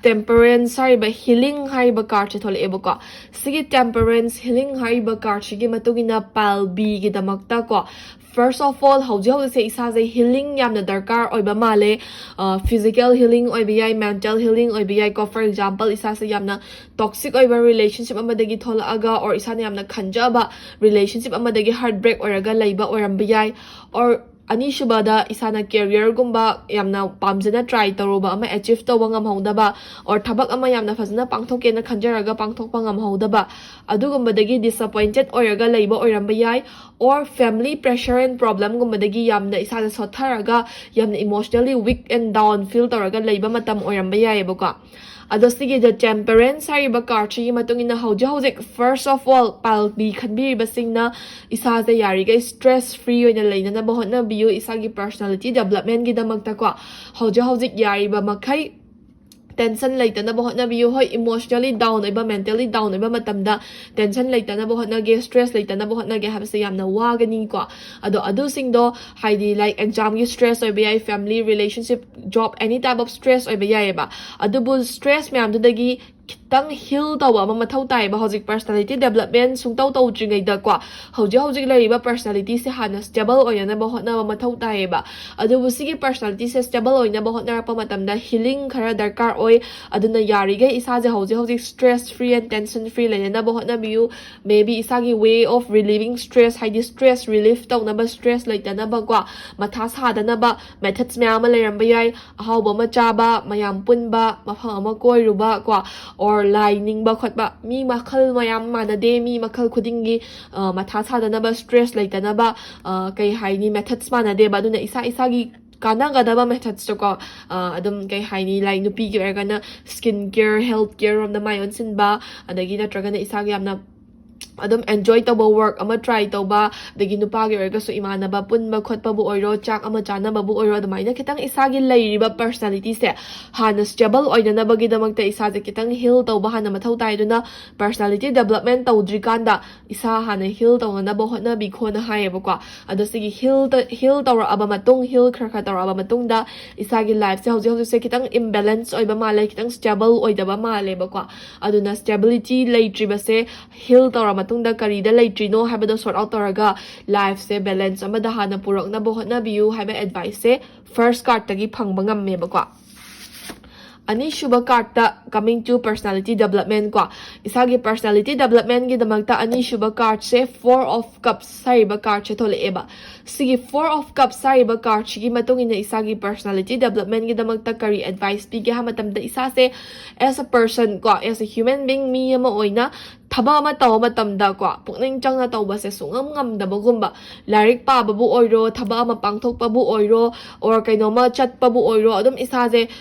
Temperance ꯍꯥꯏꯔꯤꯕ healing ꯍꯥꯏꯔꯤꯕ card ꯁꯦ ꯊꯣꯛꯂꯛꯑꯦꯕꯀꯣ꯫ ꯁꯤꯒꯤ Temperance healing ꯍꯥꯏꯔꯤꯕ card ꯁꯤꯒꯤ ꯃꯇꯨꯡ ꯏꯟꯅ pile B ꯒꯤꯗꯃꯛꯇ ꯀꯣ, first of all, ꯍꯧꯖꯤꯛ ꯍꯧꯖꯤꯛꯁꯦ ꯏꯁꯥꯁꯦ healing ꯌꯥꯝꯅ ꯗꯔꯀꯥꯔ ꯑꯣꯏꯕ ꯃꯥꯜꯂꯦ꯫ ꯑ, physical healing ꯑꯣꯏꯕ ꯌꯥꯏ, mental healing ꯑꯣꯏꯕ ꯌꯥꯏꯀꯣ꯫ For example, ꯏꯁꯥꯁꯦ ꯌꯥꯝꯅ toxic ꯑꯣꯏꯕ relationship ꯑꯃꯗꯒꯤ ꯊꯣꯛꯂꯛꯑꯒ, or ꯏꯁꯥꯅ ꯌꯥꯝꯅ ꯈꯟꯖꯕ relationship ꯑꯃꯗꯒꯤ heartbreak ꯑꯣꯏꯔꯒ ꯂꯩꯕ ꯑꯣꯏꯔꯝꯕ ꯌꯥꯏ, or ꯑꯅꯤꯁꯨꯕꯗ ꯏꯁꯥꯅ career ꯒꯨꯝꯕ ꯌꯥꯝꯅ ꯄꯥꯝꯖꯅ try ꯇꯧꯔꯨꯕ ꯑꯃ achieve ꯇꯧꯕ ꯉꯝꯍꯧꯗꯕ, or ꯊꯕꯛ ꯑꯃ ꯌꯥꯝꯅ ꯐꯖꯅ ꯄꯥꯡꯊꯣꯛꯀꯦꯅ ꯈꯟꯖꯔꯒ ꯄꯥꯡꯊꯣꯛꯄ ꯉꯝꯍꯧꯗꯕ, ꯑꯗꯨꯒꯨꯝꯕꯗꯒꯤ disappointed ꯑꯣꯏꯔꯒ ꯂꯩꯕ ꯑꯣꯏꯔꯝꯕ ꯌꯥꯏ, or family pressure and problem ꯒꯨꯝꯕꯗꯒꯤ ꯌꯥꯝꯅ ꯏꯁꯥꯗ ꯁꯣꯠꯊꯔꯒ ꯌꯥꯝꯅ emotionally weak and down feel ꯇꯧꯔꯒ ꯂꯩꯕ ꯃꯇꯝ ꯑꯣꯏꯔꯝꯕ ꯌꯥꯏꯑꯕꯀꯣ꯫ ꯑꯗꯣ ꯁꯤꯒꯤ The Temperance ꯍꯥꯏꯔꯤꯕ card ꯁꯤꯒꯤ ꯃꯇꯨꯡ ꯏꯟꯅ ꯍꯧꯖꯤꯛ ꯍꯧꯖꯤꯛ first of all ꯄꯥꯜꯕꯤ ꯈꯟꯕꯤꯔꯤꯕꯁꯤꯡꯅ ꯏꯁꯥꯁꯦ ꯌꯥꯔꯤꯈꯩ stress free ꯑꯣꯏꯅ ꯂꯩꯅꯅꯕ ꯍꯣꯠꯅꯕꯤꯌꯨ꯫ ꯏꯁꯥꯒꯤ personality development ꯒꯤꯗꯃꯛꯇꯀꯣ ꯍꯧꯖꯤꯛ ꯍꯧꯖꯤꯛ ꯌꯥꯔꯤꯕ ꯃꯈꯩ tension ꯂꯩꯇꯅꯕ ꯍꯣꯠꯅꯕꯤꯌꯨ꯫ ꯍꯣꯏ, emotionally down ꯑꯣꯏꯕ, mentally down ꯑꯣꯏꯕ ꯃꯇꯝꯗ tension ꯂꯩꯇꯅꯕ ꯍꯣꯠꯅꯒꯦ, stress ꯂꯩꯇꯅꯕ ꯍꯣꯠꯅꯒꯦ ꯍꯥꯏꯕꯁꯦ ꯌꯥꯝꯅ ꯋꯥꯒꯅꯤꯀꯣ꯫ ꯑꯗꯣ ꯑꯗꯨꯁꯤꯡꯗꯣ ꯍꯥꯏꯗꯤ like exam ꯒꯤ stress ꯑꯣꯏꯕ ꯌꯥꯏ, family, relationship, job, any type of stress ꯑꯣꯏꯕ ꯌꯥꯏꯑꯕ꯫ ꯑꯗꯨꯕꯨ stress ꯃꯌꯥꯝꯗꯨꯗꯒꯤ ꯈꯤꯇꯪ heal ꯇꯧꯕ ꯑꯃ ꯃꯊꯧ ꯇꯥꯏꯌꯦꯕ꯫ ꯍꯧꯖꯤꯛ personality development ꯁꯨꯡꯇꯧ ꯇꯧꯗ꯭ꯔꯤꯉꯩꯗꯀꯣ ꯍꯧꯖꯤꯛ ꯍꯧꯖꯤꯛ ꯂꯩꯔꯤꯕ personality ꯁꯦ ꯍꯥꯟꯅ stable ꯑꯣꯏꯅꯅꯕ ꯍꯣꯠꯅꯕ ꯃꯊꯧ ꯇꯥꯏꯌꯦꯕ꯫ ꯑꯗꯨꯕꯨ ꯁꯤꯒꯤ personality ꯁꯦ stable ꯑꯣꯏꯅꯕ ꯍꯣꯠꯅꯔꯛꯄ ꯃꯇꯝꯗ healing ꯈꯔ ꯗꯔꯀꯥꯔ ꯑꯣꯏ꯫ ꯑꯗꯨꯅ ꯌꯥꯔꯤꯈꯩ ꯏꯁꯥꯁꯦ ꯍꯧꯖꯤꯛ ꯍꯧꯖꯤꯛ stress free and tension free ꯂꯩꯅꯅꯕ ꯍꯣꯠꯅꯕꯤꯌꯨ꯫ Maybe ꯏꯁꯥꯒꯤ way of relieving stress, ꯍꯥꯏꯗꯤ stress relief ꯇꯧꯅꯕ, stress ꯂꯩꯇꯅꯕꯀꯣ, ꯃꯊꯥ ꯁꯥꯗꯅꯕ methods ꯃꯌꯥꯝ ꯑꯃ ꯂꯩꯔꯝꯕ ꯌꯥꯏ꯫ ꯑꯍꯥꯎꯕ ꯑꯃ ꯆꯥꯕ, ꯃꯌꯥꯝ ꯄꯨꯟꯕ, ꯃꯐꯝ ꯑꯃ ꯀꯣꯏꯔꯨꯕ ꯀꯣ, or ꯂꯥꯏ ꯅꯤꯡꯕ ꯈꯣꯠꯄ꯫ ꯃꯤ ꯃꯈꯜ ꯃꯌꯥꯝ ꯃꯥꯟꯅꯗꯦ, ꯃꯤ ꯃꯈꯜ ꯈꯨꯗꯤꯡꯒꯤ ꯑ, ꯃꯊꯥ ꯁꯥꯗꯅꯕ, stress ꯂꯩꯇꯅꯕ, ꯑ, ꯀꯩ ꯍꯥꯏꯅꯤ, methods ꯃꯥꯟꯅꯗꯦꯕ꯫ ꯑꯗꯨꯅ ꯏꯁꯥ ꯏꯁꯥꯒꯤ ꯀꯥꯟꯅꯒꯗꯕ methods ꯇꯣꯀꯣ, ꯑ, ꯑꯗꯨꯝ ꯀꯩ ꯍꯥꯏꯅꯤ, like ꯅꯨꯄꯤꯒꯤ ꯑꯣꯏꯔꯒꯅ skin care, health care ꯔꯣꯝꯗ ꯃꯥꯏ ꯑꯣꯟꯁꯤꯟꯕ, ꯑꯗꯒꯤ ꯅꯠꯇ꯭ꯔꯒꯅ ꯏꯁꯥꯒꯤ ꯌꯥꯝꯅ ꯑꯗꯨꯝ enjoy ꯇꯧꯕ work ꯑꯃ try ꯇꯧꯕ, ꯑꯗꯒꯤ ꯅꯨꯄꯥꯒꯤ ꯑꯣꯏꯔꯒꯁꯨ ꯏꯃꯥꯟꯅꯕ ꯄꯨꯟꯕ ꯈꯣꯠꯄꯕꯨ ꯑꯣꯏꯔꯣ, ꯆꯥꯛ ꯑꯃ ꯆꯥꯅꯕꯕꯨ ꯑꯣꯏꯔꯣ, ꯑꯗꯨꯃꯥꯏꯅ ꯈꯤꯇꯪ ꯏꯁꯥꯒꯤ ꯂꯩꯔꯤꯕ personality ꯁꯦ ꯍꯥꯟꯅ stable ꯑꯣꯏꯅꯅꯕꯒꯤꯗꯃꯛꯇ ꯏꯁꯥꯁꯦ ꯈꯤꯇꯪ heal ꯇꯧꯕ ꯍꯥꯟꯅ ꯃꯊꯧ ꯇꯥꯏ꯫ ꯑꯗꯨꯅ personality development ꯇꯧꯗ꯭ꯔꯤꯀꯥꯟꯗ ꯏꯁꯥ ꯍꯥꯟꯅ heal ꯇꯧꯅꯅꯕ ꯍꯣꯠꯅꯕꯤꯈꯣꯅ ꯍꯥꯏꯌꯦꯕꯀꯣ꯫ ꯑꯗꯣ ꯁꯤꯒꯤ heal ꯇ-, heal ꯇꯧꯔꯛꯑꯕ ꯃꯇꯨꯡ, heal ꯈꯔ ꯈꯔ ꯇꯧꯔꯛꯑꯕ ꯃꯇꯨꯡꯗ ꯏꯁꯥꯒꯤ life ꯁꯦ ꯍꯧꯖꯤꯛ ꯍꯧꯖꯤꯛꯁꯦ ꯈꯤꯇꯪ imbalance ꯑꯣꯏꯕ ꯃꯥꯜꯂꯦ, ꯈꯤꯇꯪ stable ꯑꯣꯏꯗꯕ ꯃꯥꯜꯂꯦꯕꯀꯣ꯫ ꯑꯗꯨꯅ stability ꯂꯩꯇ꯭ꯔꯤꯕꯁꯦ heal ꯇꯧꯔ ꯃꯇꯨꯡꯗ ꯀꯔꯤꯗ ꯂꯩꯇ꯭ꯔꯤꯅꯣ ꯍꯥꯏꯕꯗꯣ sort out ꯇꯧꯔꯒ life ꯁꯦ balance ꯑꯃꯗ ꯍꯥꯟꯅ ꯄꯨꯔꯛꯅꯕ ꯍꯣꯠꯅꯕꯤꯌꯨ ꯍꯥꯏꯕ advice ꯁꯦ first card ꯇꯒꯤ ꯐꯪꯕ ꯉꯝꯃꯦꯕꯀꯣ꯫ ꯑꯅꯤꯁꯨꯕ card ꯇ, coming to personality development ꯀꯣ, ꯏꯁꯥꯒꯤ personality development ꯒꯤꯗꯃꯛꯇ ꯑꯅꯤꯁꯨꯕ card say Four of Cups ꯍꯥꯏꯔꯤꯕ card ꯁꯦ ꯊꯣꯛꯂꯛꯑꯦꯕ꯫ ꯁꯤꯒꯤ Four of Cups ꯍꯥꯏꯔꯤꯕ card ꯁꯤꯒꯤ ꯃꯇꯨꯡ ꯏꯟꯅ ꯏꯁꯥꯒꯤ personality development ꯒꯤꯗꯃꯛꯇ ꯀꯔꯤ advice ꯄꯤꯒꯦ ꯍꯥꯏꯕ ꯃꯇꯝꯗ, ꯏꯁꯥꯁꯦ as a person ꯀꯣ, as a human being, ꯃꯤ ꯑꯃ ꯑꯣꯏꯅ ꯊꯕꯛ ꯑꯃ ꯇꯧꯕ ꯃꯇꯝꯗꯀꯣ, ꯄꯨꯛꯅꯤꯡ ꯆꯪꯅ ꯇꯧꯕꯁꯦ ꯁꯨꯡꯉꯝ ꯉꯝꯗꯕꯒꯨꯝꯕ, ꯂꯥꯏꯔꯤꯛ ꯄꯥꯕꯕꯨ ꯑꯣꯏꯔꯣ, ꯊꯕꯛ ꯑꯃ ꯄꯥꯡꯊꯣꯛꯄꯕꯨ ꯑꯣꯏꯔꯣ, or ꯀꯩꯅꯣꯝꯃ ꯆꯠꯄꯕꯨ ꯑꯣꯏꯔꯣ, ꯑꯗꯨꯝ ꯏꯁꯥꯁꯦ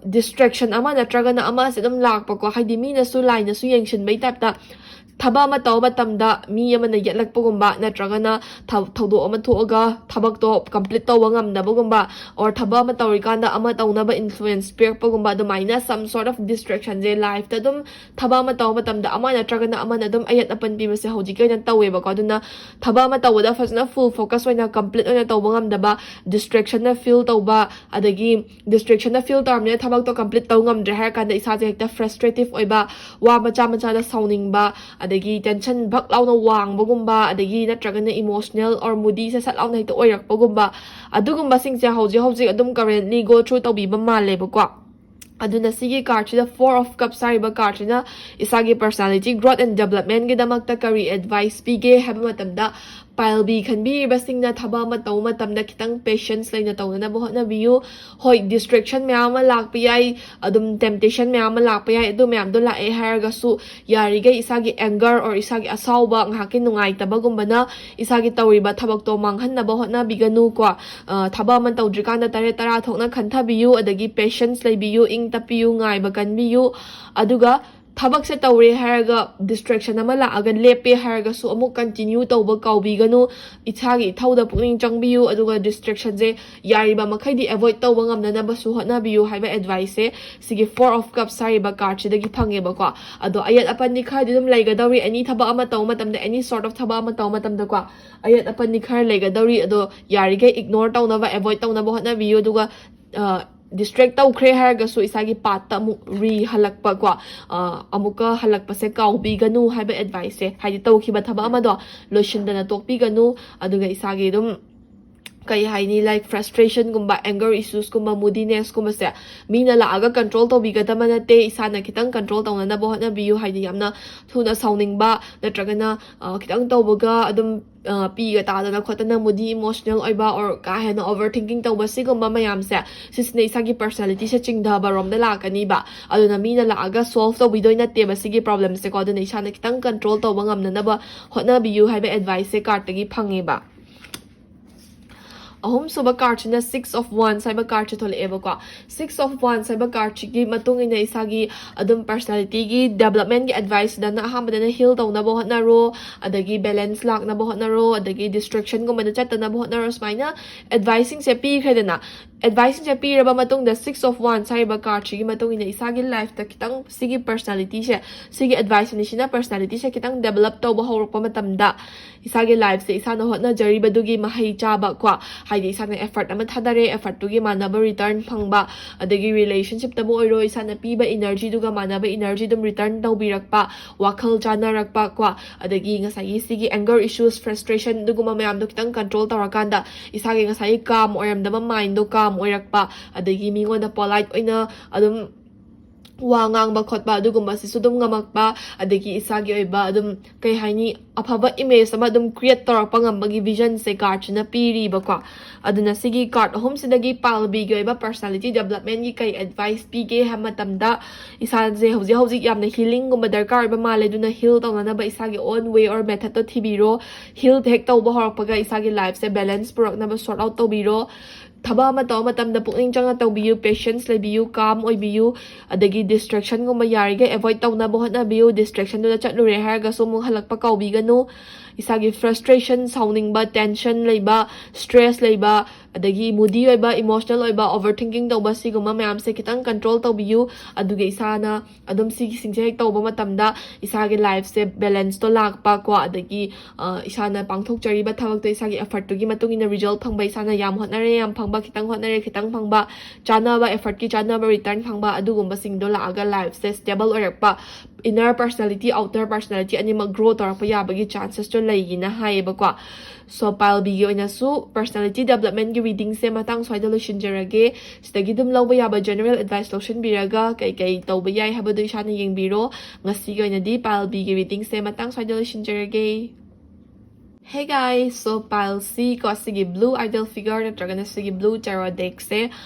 ꯗꯤꯁꯇ꯭ꯔꯦꯛꯁꯟ ꯑꯃ ꯅꯠꯇ꯭ꯔꯒꯅ ꯑꯃꯁꯦ ꯑꯗꯨꯝ ꯂꯥꯛꯄꯀꯣ, ꯍꯥꯏꯗꯤ ꯃꯤꯅꯁꯨ ꯂꯥꯏꯅꯁꯨ ꯌꯦꯡꯁꯤꯟꯕꯩ ꯇꯥꯏꯞꯇ꯫ ꯊꯕꯛ ꯑꯃ ꯇꯧꯕ ꯃꯇꯝꯗ ꯃꯤ ꯑꯃꯅ ꯌꯦꯠꯂꯛꯄꯒꯨꯝꯕ, ꯅꯠꯇ꯭ꯔꯒꯅ ꯊꯧ- ꯊꯧꯗꯣꯛ ꯑꯃ ꯊꯣꯛꯑꯒ ꯊꯕꯛꯇꯣ ꯀꯝꯄ꯭ꯂꯤꯠ ꯇꯧꯕ ꯉꯝꯗꯕꯒꯨꯝꯕ, or ꯊꯕꯛ ꯑꯃ ꯇꯧꯔꯤꯀꯥꯟꯗ ꯑꯃ ꯇꯧꯅꯕ ꯏꯟꯐ꯭ꯂꯨꯌꯦꯟꯁ ꯄꯤꯔꯛꯄꯒꯨꯝꯕ, ꯑꯗꯨꯃꯥꯏꯅ some sort of distraction ꯁꯦ ꯂꯥꯏꯐꯇ ꯑꯗꯨꯝ ꯊꯕꯛ ꯑꯃ ꯇꯧꯕ ꯃꯇꯝꯗ ꯑꯃ ꯅꯠꯇ꯭ꯔꯒꯅ ꯑꯃꯅ ꯑꯗꯨꯝ ꯑꯌꯦꯠ ꯑꯄꯟ ꯄꯤꯕꯁꯦ ꯍꯧꯖꯤꯛꯀꯤ ꯑꯣꯏꯅ ꯇꯧꯋꯦꯕꯀꯣ꯫ ꯑꯗꯨꯅ ꯊꯕꯛ ꯑꯃ ꯇꯧꯕꯗ ꯐꯖꯅ ꯐꯨꯜ ꯐꯣꯀꯁ ꯑꯣꯏꯅ ꯀꯝꯄ꯭ꯂꯤꯠ ꯑꯣꯏꯅ ꯇꯧꯕ ꯉꯝꯗꯕ, ꯗꯤꯁꯇ꯭ꯔꯦꯛꯁꯟꯅ ꯐꯤꯜ ꯇꯧꯕ, ꯑꯗꯒꯤ ꯗꯤꯁꯇ꯭ꯔꯦꯛꯁꯟꯅ ꯐꯤꯜ ꯇꯧꯔꯕꯅꯤꯅ ꯊꯕꯛꯇꯣ ꯀꯝꯄ꯭ꯂꯤꯠ ꯇꯧ ꯉꯝꯗ꯭ꯔꯦ ꯍꯥꯏꯔ ꯀꯥꯟꯗ ꯏꯁꯥꯁꯦ ꯍꯦꯛꯇ ꯐ꯭ꯔꯁꯇ꯭ꯔꯦꯇꯤꯞ ꯑꯣꯏꯕ, ꯋꯥ ꯃꯆꯥ ꯃꯆꯥꯗ ꯁꯥꯎꯅꯤꯡꯕ, ꯑꯗꯒꯤ ꯇꯦꯟꯁꯟ ꯚꯛ ꯂꯥꯎꯅ ꯋꯥꯡꯕꯒꯨꯝꯕ, ꯑꯗꯒꯤ ꯅꯠꯇ꯭ꯔꯒꯅ ꯏꯃꯣꯁꯅꯦꯜ ꯑꯣꯔ ꯃꯨꯗꯤꯁꯦ ꯁꯠ ꯂꯥꯎꯅ ꯍꯦꯛꯇ ꯑꯣꯏꯔꯛꯄꯒꯨꯝꯕ, ꯑꯗꯨꯒꯨꯝꯕꯁꯤꯡꯁꯦ ꯍꯧꯖꯤꯛ ꯍꯧꯖꯤꯛ ꯑꯗꯨꯝ ꯀꯔꯦꯟꯂꯤ ꯒꯣ ꯊ꯭ꯔꯨ ꯇꯧꯕꯤꯕ ꯃꯥꯜꯂꯦꯕꯀꯣ꯫ ꯑꯗꯨꯅ ꯁꯤꯒꯤ ꯀꯥꯔꯠꯁꯤꯗ Four of Cups ꯍꯥꯏꯔꯤꯕ ꯀꯥꯔꯠꯁꯤꯅ ꯏꯁꯥꯒꯤ ꯄꯔꯁꯅꯥꯂꯤꯇꯤ ꯒ꯭ꯔꯣꯠ ꯑꯦꯟ ꯗꯦꯕꯂꯞꯃꯦꯟꯒꯤꯗꯃꯛꯇ ꯀꯔꯤ ꯑꯦꯗꯚꯥꯏꯁ ꯄꯤꯒꯦ ꯍꯥꯏꯕ ꯃꯇꯝꯗ, ꯄꯥꯏꯜꯕꯤ ꯈꯟꯕꯤꯔꯤꯕꯁꯤꯡꯅ ꯊꯕꯛ ꯑꯃ ꯇꯧꯕ ꯃꯇꯝꯗ ꯈꯤꯇꯪ ꯄꯦꯁꯦꯟꯁ ꯂꯩꯅ ꯇꯧꯅꯅꯕ ꯍꯣꯠꯅꯕꯤꯌꯨ꯫ ꯍꯣꯏ, ꯗꯤꯁꯇ꯭ꯔꯦꯛꯁꯟ ꯃꯌꯥꯝ ꯑꯃ ꯂꯥꯛꯄ ꯌꯥꯏ, ꯑꯗꯨꯝ ꯇꯦꯝꯇꯦꯁꯟ ꯃꯌꯥꯝ ꯑꯃ ꯂꯥꯛꯄ ꯌꯥꯏ, ꯑꯗꯨ ꯃꯌꯥꯝꯗꯣ ꯂꯥꯛꯑꯦ ꯍꯥꯏꯔꯒꯁꯨ ꯌꯥꯔꯤꯈꯩ ꯏꯁꯥꯒꯤ ꯑꯦꯡꯒꯔ ꯑꯣꯔ ꯏꯁꯥꯒꯤ ꯑꯁꯥꯎꯕ, ꯉꯥꯏꯍꯥꯛꯀꯤ ꯅꯨꯡꯉꯥꯏꯇꯕꯒꯨꯝꯕꯅ ꯏꯁꯥꯒꯤ ꯇꯧꯔꯤꯕ ꯊꯕꯛꯇꯣ ꯃꯥꯡꯍꯟꯅꯕ ꯍꯣꯠꯅꯕꯤꯒꯅꯨ ꯀꯣ꯫ ꯑ, ꯊꯕꯛ ꯑꯃ ꯇꯧꯗ꯭ꯔꯤꯀꯥꯟꯗ ꯇꯔꯦꯠ ꯇꯔꯥ ꯊꯣꯛꯅ ꯈꯟꯊꯕꯤꯌꯨ, ꯑꯗꯒꯤ ꯄꯦꯁꯦꯟꯁ ꯂꯩꯕꯤꯌꯨ, ꯏꯪ ꯇꯞꯄꯤꯌꯨ, ꯉꯥꯏꯕ ꯀꯟꯕꯤꯌꯨ꯫ ꯑꯗꯨꯒ ꯊꯕꯛꯁꯦ ꯇꯧꯔꯦ ꯍꯥꯏꯔꯒ ꯗꯤꯁꯇ꯭ꯔꯦꯛꯁꯟ ꯑꯃ ꯂꯥꯛꯑꯒ ꯂꯦꯞꯄꯦ ꯍꯥꯏꯔꯒꯁꯨ ꯑꯃꯨꯛ ꯀꯟꯇꯤꯅ꯭ꯌꯨ ꯇꯧꯕ ꯀꯥꯎꯕꯤꯒꯅꯨ꯫ ꯏꯁꯥꯒꯤ ꯏꯊꯧꯗ ꯄꯨꯛꯅꯤꯡ ꯆꯪꯕꯤꯌꯨ, ꯑꯗꯨꯒ ꯗꯤꯁꯇ꯭ꯔꯦꯛꯁꯟꯁꯦ ꯌꯥꯔꯤꯕ ꯃꯈꯩꯗꯤ ꯑꯦꯚꯣꯏꯗ ꯇꯧꯕ ꯉꯝꯅꯅꯕꯁꯨ ꯍꯣꯠꯅꯕꯤꯌꯨ ꯍꯥꯏꯕ ꯑꯦꯗꯚꯥꯏꯁꯁꯦ ꯁꯤꯒꯤ Four of Cups ꯍꯥꯏꯔꯤꯕ ꯀꯥꯔꯠꯁꯤꯗꯒꯤ ꯐꯪꯉꯦꯕꯀꯣ꯫ ꯑꯗꯣ ꯑꯌꯦꯠ ꯑꯄꯟꯗꯤ ꯈꯔꯗꯤ ꯑꯗꯨꯝ ꯂꯩꯒꯗꯧꯔꯤ, ꯑꯦꯅꯤ ꯊꯕꯛ ꯑꯃ ꯇꯧꯕ ꯃꯇꯝꯗ, ꯑꯦꯅꯤ ꯁꯣꯔꯠ ꯑꯣꯐ ꯊꯕꯛ ꯑꯃ ꯇꯧꯕ ꯃꯇꯝꯗꯀꯣ, ꯑꯌꯦꯠ ꯑꯄꯟꯗꯤ ꯈꯔ ꯂꯩꯒꯗꯧꯔꯤ꯫ ꯑꯗꯣ ꯌꯥꯔꯤꯈꯩ ꯏꯒꯅꯣꯔ ꯇꯧꯅꯕ, ꯑꯦꯚꯣꯏꯗ ꯇꯧꯅꯕ ꯍꯣꯠꯅꯕꯤꯌꯨ꯫ ꯑꯗꯨꯒ ꯗꯤꯁꯇ꯭ꯔꯦꯛ ꯇꯧꯈ꯭ꯔꯦ ꯍꯥꯏꯔꯒꯁꯨ ꯏꯁꯥꯒꯤ ꯄꯥꯠꯇ ꯑꯃꯨꯛ ꯔꯤ ꯍꯜꯂꯛꯄ ꯀꯣ, ꯑ, ꯑꯃꯨꯛꯀ ꯍꯜꯂꯛꯄꯁꯦ ꯀꯥꯎꯕꯤꯒꯅꯨ ꯍꯥꯏꯕ ꯑꯦꯗꯚꯥꯏꯁꯁꯦ, ꯍꯥꯏꯗꯤ ꯇꯧꯈꯤꯕ ꯊꯕꯛ ꯑꯃꯗꯣ ꯂꯣꯏꯁꯤꯟꯗꯅ ꯇꯣꯛꯄꯤꯒꯅꯨ꯫ ꯑꯗꯨꯒ ꯏꯁꯥꯒꯤ ꯑꯗꯨꯝ, ꯀꯩ ꯍꯥꯏꯅꯤ, ꯂꯥꯏꯛ ꯐ꯭ꯔꯁꯇ꯭ꯔꯦꯁꯟꯒꯨꯝꯕ, ꯑꯦꯡꯒꯔ ꯏꯁꯨꯁꯀꯨꯝꯕ, ꯃꯨꯗꯤꯅꯦꯁꯀꯨꯝꯕꯁꯦ ꯃꯤꯅ ꯂꯥꯛꯑꯒ ꯀꯟꯇ꯭ꯔꯣꯜ ꯇꯧꯕꯤꯒꯗꯕ ꯅꯠꯇꯦ, ꯏꯁꯥꯅ ꯈꯤꯇꯪ ꯀꯟꯇ꯭ꯔꯣꯜ ꯇꯧꯅꯅꯕ ꯍꯣꯠꯅꯕꯤꯌꯨ꯫ ꯍꯥꯏꯗꯤ ꯌꯥꯝꯅ ꯊꯨꯅ ꯁꯥꯎꯅꯤꯡꯕ ꯅꯠꯇ꯭ꯔꯒꯅ, ꯑ, ꯈꯤꯇꯪ ꯇꯧꯕꯒ ꯑꯗꯨꯝ ꯑ, ꯄꯤꯒ ꯇꯥꯗꯅ ꯈꯣꯠꯇꯅ moody emotional ꯑꯣꯏꯕ or ꯀꯥ ꯍꯦꯟꯅ over thinking ꯇꯧꯕ, ꯁꯤꯒꯨꯝꯕ ꯃꯌꯥꯝꯁꯦ, ꯁꯤꯁꯤꯅ ꯏꯁꯥꯒꯤ personality ꯁꯦ ꯆꯤꯡꯊꯕ ꯔꯣꯝꯗ ꯂꯥꯛꯀꯅꯤꯕ꯫ ꯑꯗꯨꯅ ꯃꯤꯅ ꯂꯥꯛꯑꯒ solve ꯇꯧꯕꯤꯗꯣꯏ ꯅꯠꯇꯦꯕ ꯁꯤꯒꯤ problem ꯁꯦꯀꯣ꯫ ꯑꯗꯨꯅ ꯏꯁꯥꯅ ꯈꯤꯇꯪ control ꯇꯧꯕ ꯉꯝꯅꯅꯕ ꯍꯣꯠꯅꯕꯤꯌꯨ ꯍꯥꯏꯕ advice ꯁꯦ card ꯇꯒꯤ ꯐꯪꯉꯦꯕ꯫ ꯑꯍꯨꯝꯁꯨꯕ card ꯁꯤꯅ Six of Wands ꯍꯥꯏꯕ card say ꯊꯣꯛꯂꯛꯑꯦꯕꯀꯣ꯫ Six of Wands ꯍꯥꯏꯕ card ꯁꯤꯒꯤ ꯃꯇꯨꯡ ꯏꯟꯅ ꯏꯁꯥꯒꯤ ꯑꯗꯨꯝ personality ꯒꯤ development ꯒꯤ advice ꯁꯤꯗꯅ ꯑꯍꯥꯟꯕꯗꯅ heal ꯇꯧꯅꯕ ꯍꯣꯠꯅꯔꯣ, ꯑꯗꯒꯤ balance ꯂꯥꯛꯅꯕ ꯍꯣꯠꯅꯔꯣ, ꯑꯗꯒꯤ distraction ꯒꯨꯝꯕꯗ ꯆꯠꯇꯅꯕ ꯍꯣꯠꯅꯔꯣ, ꯁꯨꯃꯥꯏꯅ advice ꯁꯤꯡꯁꯦ ꯄꯤꯈ꯭ꯔꯦꯗꯅ꯫ Advice ꯁꯤꯡꯁꯦ ꯄꯤꯔꯕ ꯃꯇꯨꯡꯗ Six of Wands ꯍꯥꯏꯔꯤꯕ card ꯁꯤꯒꯤ ꯃꯇꯨꯡ ꯏꯟꯅ ꯏꯁꯥꯒꯤ life ꯇ ꯈꯤꯇꯪ ꯁꯤꯒꯤ personality ꯁꯦ, ꯁꯤꯒꯤ advice ꯑꯅꯤꯁꯤꯅ personality ꯁꯦ ꯈꯤꯇꯪ develop ꯇꯧꯕ ꯍꯧꯔꯛꯄ ꯃꯇꯝꯗ, ꯏꯁꯥꯒꯤ life ꯁꯦ ꯏꯁꯥꯅ ꯍꯣꯠꯅꯖꯔꯤꯕꯗꯨꯒꯤ ꯃꯍꯩ ꯆꯥꯕ ꯀꯣ, ꯍꯥꯏꯗꯤ ꯏꯁꯥꯅ effort ꯑꯃ ꯊꯥꯗꯔꯦ, effort ꯇꯨꯒꯤ ꯃꯥꯟꯅꯕ return ꯐꯪꯕ, ꯑꯗꯒꯤ relationship ꯇꯕꯨ ꯑꯣꯏꯔꯣ, ꯏꯁꯥꯅ ꯄꯤꯕ energy ꯗꯨꯒ ꯃꯥꯟꯅꯕ energy ꯑꯗꯨꯝ return ꯇꯧꯕꯤꯔꯛꯄ, ꯋꯥꯈꯜ ꯆꯥꯟꯅꯔꯛꯄ ꯀꯣ, ꯑꯗꯒꯤ ꯉꯁꯥꯏꯒꯤ ꯁꯤꯒꯤ anger issues, frustration ꯑꯗꯨꯒꯨꯝꯕ ꯃꯌꯥꯝꯗꯣ ꯈꯤꯇꯪ control ꯇꯧꯔꯀꯥꯟꯗ ꯏꯁꯥꯒꯤ ꯉꯁꯥꯏꯒꯤ calm ꯑꯣꯏꯔꯝꯗꯕ mind ꯗꯣ calm ꯑꯣꯏꯔꯛꯄ, ꯑꯗꯒꯤ ꯃꯤꯉꯣꯟꯗ polite ꯑꯣꯏꯅ ꯑꯗꯨꯝ ꯋꯥ ꯉꯥꯡꯕ ꯈꯣꯠꯄ ꯑꯗꯨꯒꯨꯝꯕꯁꯤꯁꯨ ꯑꯗꯨꯝ ꯉꯝꯃꯛꯄ, ꯑꯗꯒꯤ ꯏꯁꯥꯒꯤ ꯑꯣꯏꯕ ꯑꯗꯨꯝ, ꯀꯩ ꯍꯥꯏꯅꯤ, ꯑꯐꯕ image ꯑꯃ ꯑꯗꯨꯝ create ꯇꯧꯔꯛꯄ ꯉꯝꯕꯒꯤ vision ꯁꯦ card ꯁꯤꯅ ꯄꯤꯔꯤꯕꯀꯣ꯫ ꯑꯗꯨꯅ ꯁꯤꯒꯤ card ꯑꯍꯨꯝꯁꯤꯗꯒꯤ ꯄꯥꯜꯂꯤꯕꯤꯒꯤ ꯑꯣꯏꯕ personality development ꯀꯤ ꯀꯩ advice ꯄꯤꯒꯦ ꯍꯥꯏꯕ ꯃꯇꯝꯗ, ꯏꯁꯥꯁꯦ ꯍꯧꯖꯤꯛ ꯍꯧꯖꯤꯛ ꯌꯥꯝꯅ healing ꯒꯨꯝꯕ ꯗꯔꯀꯥꯔ ꯑꯣꯏꯕ ꯃꯥꯜꯂꯦ꯫ ꯑꯗꯨꯅ heal ꯇꯧꯅꯅꯕ ꯏꯁꯥꯒꯤ own way or method to ꯊꯤꯕꯤꯔꯣ꯫ Heal ꯍꯦꯛ ꯇꯧꯕ ꯍꯧꯔꯛꯄꯒ ꯏꯁꯥꯒꯤ life ꯁꯦ balance ꯄꯨꯔꯛꯅꯕ sort out ꯇꯧꯕꯤꯔꯣ꯫ ꯊꯕꯛ ꯑꯃ ꯇꯧꯕ ꯃꯇꯝꯗ ꯄꯨꯛꯅꯤꯡ ꯆꯪꯅ ꯇꯧꯕꯤꯌꯨ, patience ꯂꯩꯕꯤꯌꯨ, calm ꯑꯣꯏꯕꯤꯌꯨ, ꯑꯗꯒꯤ distraction ꯒꯨꯝꯕ ꯌꯥꯔꯤꯈꯩ avoid ꯇꯧꯅꯕ ꯍꯣꯠꯅꯕꯤꯌꯨ꯫ Distraction ꯗꯨꯗ ꯆꯠꯂꯨꯔꯦ ꯍꯥꯏꯔꯒꯁꯨ ꯑꯃꯨꯛ ꯍꯜꯂꯛꯄ ꯀꯥꯎꯕꯤꯒꯅꯨ꯫ ꯏꯁꯥꯒꯤ frustration, ꯁꯥꯎꯅꯤꯡꯕ, tension ꯂꯩꯕ, stress ꯂꯩꯕ, ꯑꯗꯒꯤ moody ꯑꯣꯏꯕ, emotional ꯑꯣꯏꯕ, over thinking ꯇꯧꯕ, ꯁꯤꯒꯨꯝꯕ ꯃꯌꯥꯝꯁꯦ ꯈꯤꯇꯪ control ꯇꯧꯕꯤꯌꯨ꯫ ꯑꯗꯨꯒ ꯏꯁꯥꯅ ꯑꯗꯨꯝ ꯁꯤꯒꯤꯁꯤꯡꯁꯦ ꯍꯦꯛ ꯇꯧꯕ ꯃꯇꯝꯗ ꯏꯁꯥꯒꯤ life ꯁꯦ balance ꯇꯣ ꯂꯥꯛꯄ ꯀꯣ, ꯑꯗꯒꯤ, ꯑ, ꯏꯁꯥꯅ ꯄꯥꯡꯊꯣꯛꯆꯔꯤꯕ ꯊꯕꯛꯇꯣ ꯏꯁꯥꯒꯤ effort ꯇꯨꯒꯤ ꯃꯇꯨꯡ ꯏꯟꯅ result ꯐꯪꯕ, ꯏꯁꯥꯅ ꯌꯥꯝ ꯍꯣꯠꯅꯔꯦ ꯌꯥꯝ ꯐꯪꯕ, ꯈꯤꯇꯪ ꯍꯣꯠꯅꯔꯦ ꯈꯤꯇꯪ ꯐꯪꯕ, ꯆꯥꯅꯕ effort ꯀꯤ ꯆꯥꯅꯕ return ꯐꯪꯕ, ꯑꯗꯨꯒꯨꯝꯕꯁꯤꯡꯗꯣ ꯂꯥꯛꯑꯒ life ꯁꯦ stable ꯑꯣꯏꯔꯛꯄ, inner personality, outer personality ꯑꯅꯤꯃꯛ grow ꯇꯧꯔꯛꯄ ꯌꯥꯕꯒꯤ chances ꯇꯣ ꯂꯩꯒꯤꯅ ꯍꯥꯏꯌꯦꯕꯀꯣ꯫ So, ꯄꯥꯏꯜꯕꯤꯒꯤ ꯑꯣꯏꯅꯁꯨ personality development ꯀꯤ reading ꯁꯦ ꯃꯇꯥꯡ ꯁ꯭ꯋꯥꯏꯗ ꯂꯣꯏꯁꯤꯟꯖꯔꯒꯦ꯫ ꯁꯤꯗꯒꯤ ꯑꯗꯨꯝ ꯂꯧꯕ ꯌꯥꯕ general advice ꯂꯧꯁꯤꯟꯕꯤꯔꯒ ꯀꯩ ꯀꯩ ꯇꯧꯕ ꯌꯥꯏ ꯍꯥꯏꯕꯗꯨ ꯏꯁꯥꯅ ꯌꯦꯡꯕꯤꯔꯣ꯫ ꯉꯁꯤꯒꯤ ꯑꯣꯏꯅꯗꯤ ꯄꯥꯏꯜꯕꯤꯒꯤ reading ꯁꯦ ꯃꯇꯥꯡ ꯁ꯭ꯋꯥꯏꯗ ꯂꯣꯏꯁꯤꯟꯖꯔꯒꯦ꯫ Hey guys, so pile C ꯀꯣ, ꯁꯤꯒꯤ blue idol figure ꯅꯠꯇ꯭ꯔꯒꯅ ꯁꯤꯒꯤ blue tarot deck ꯁꯦ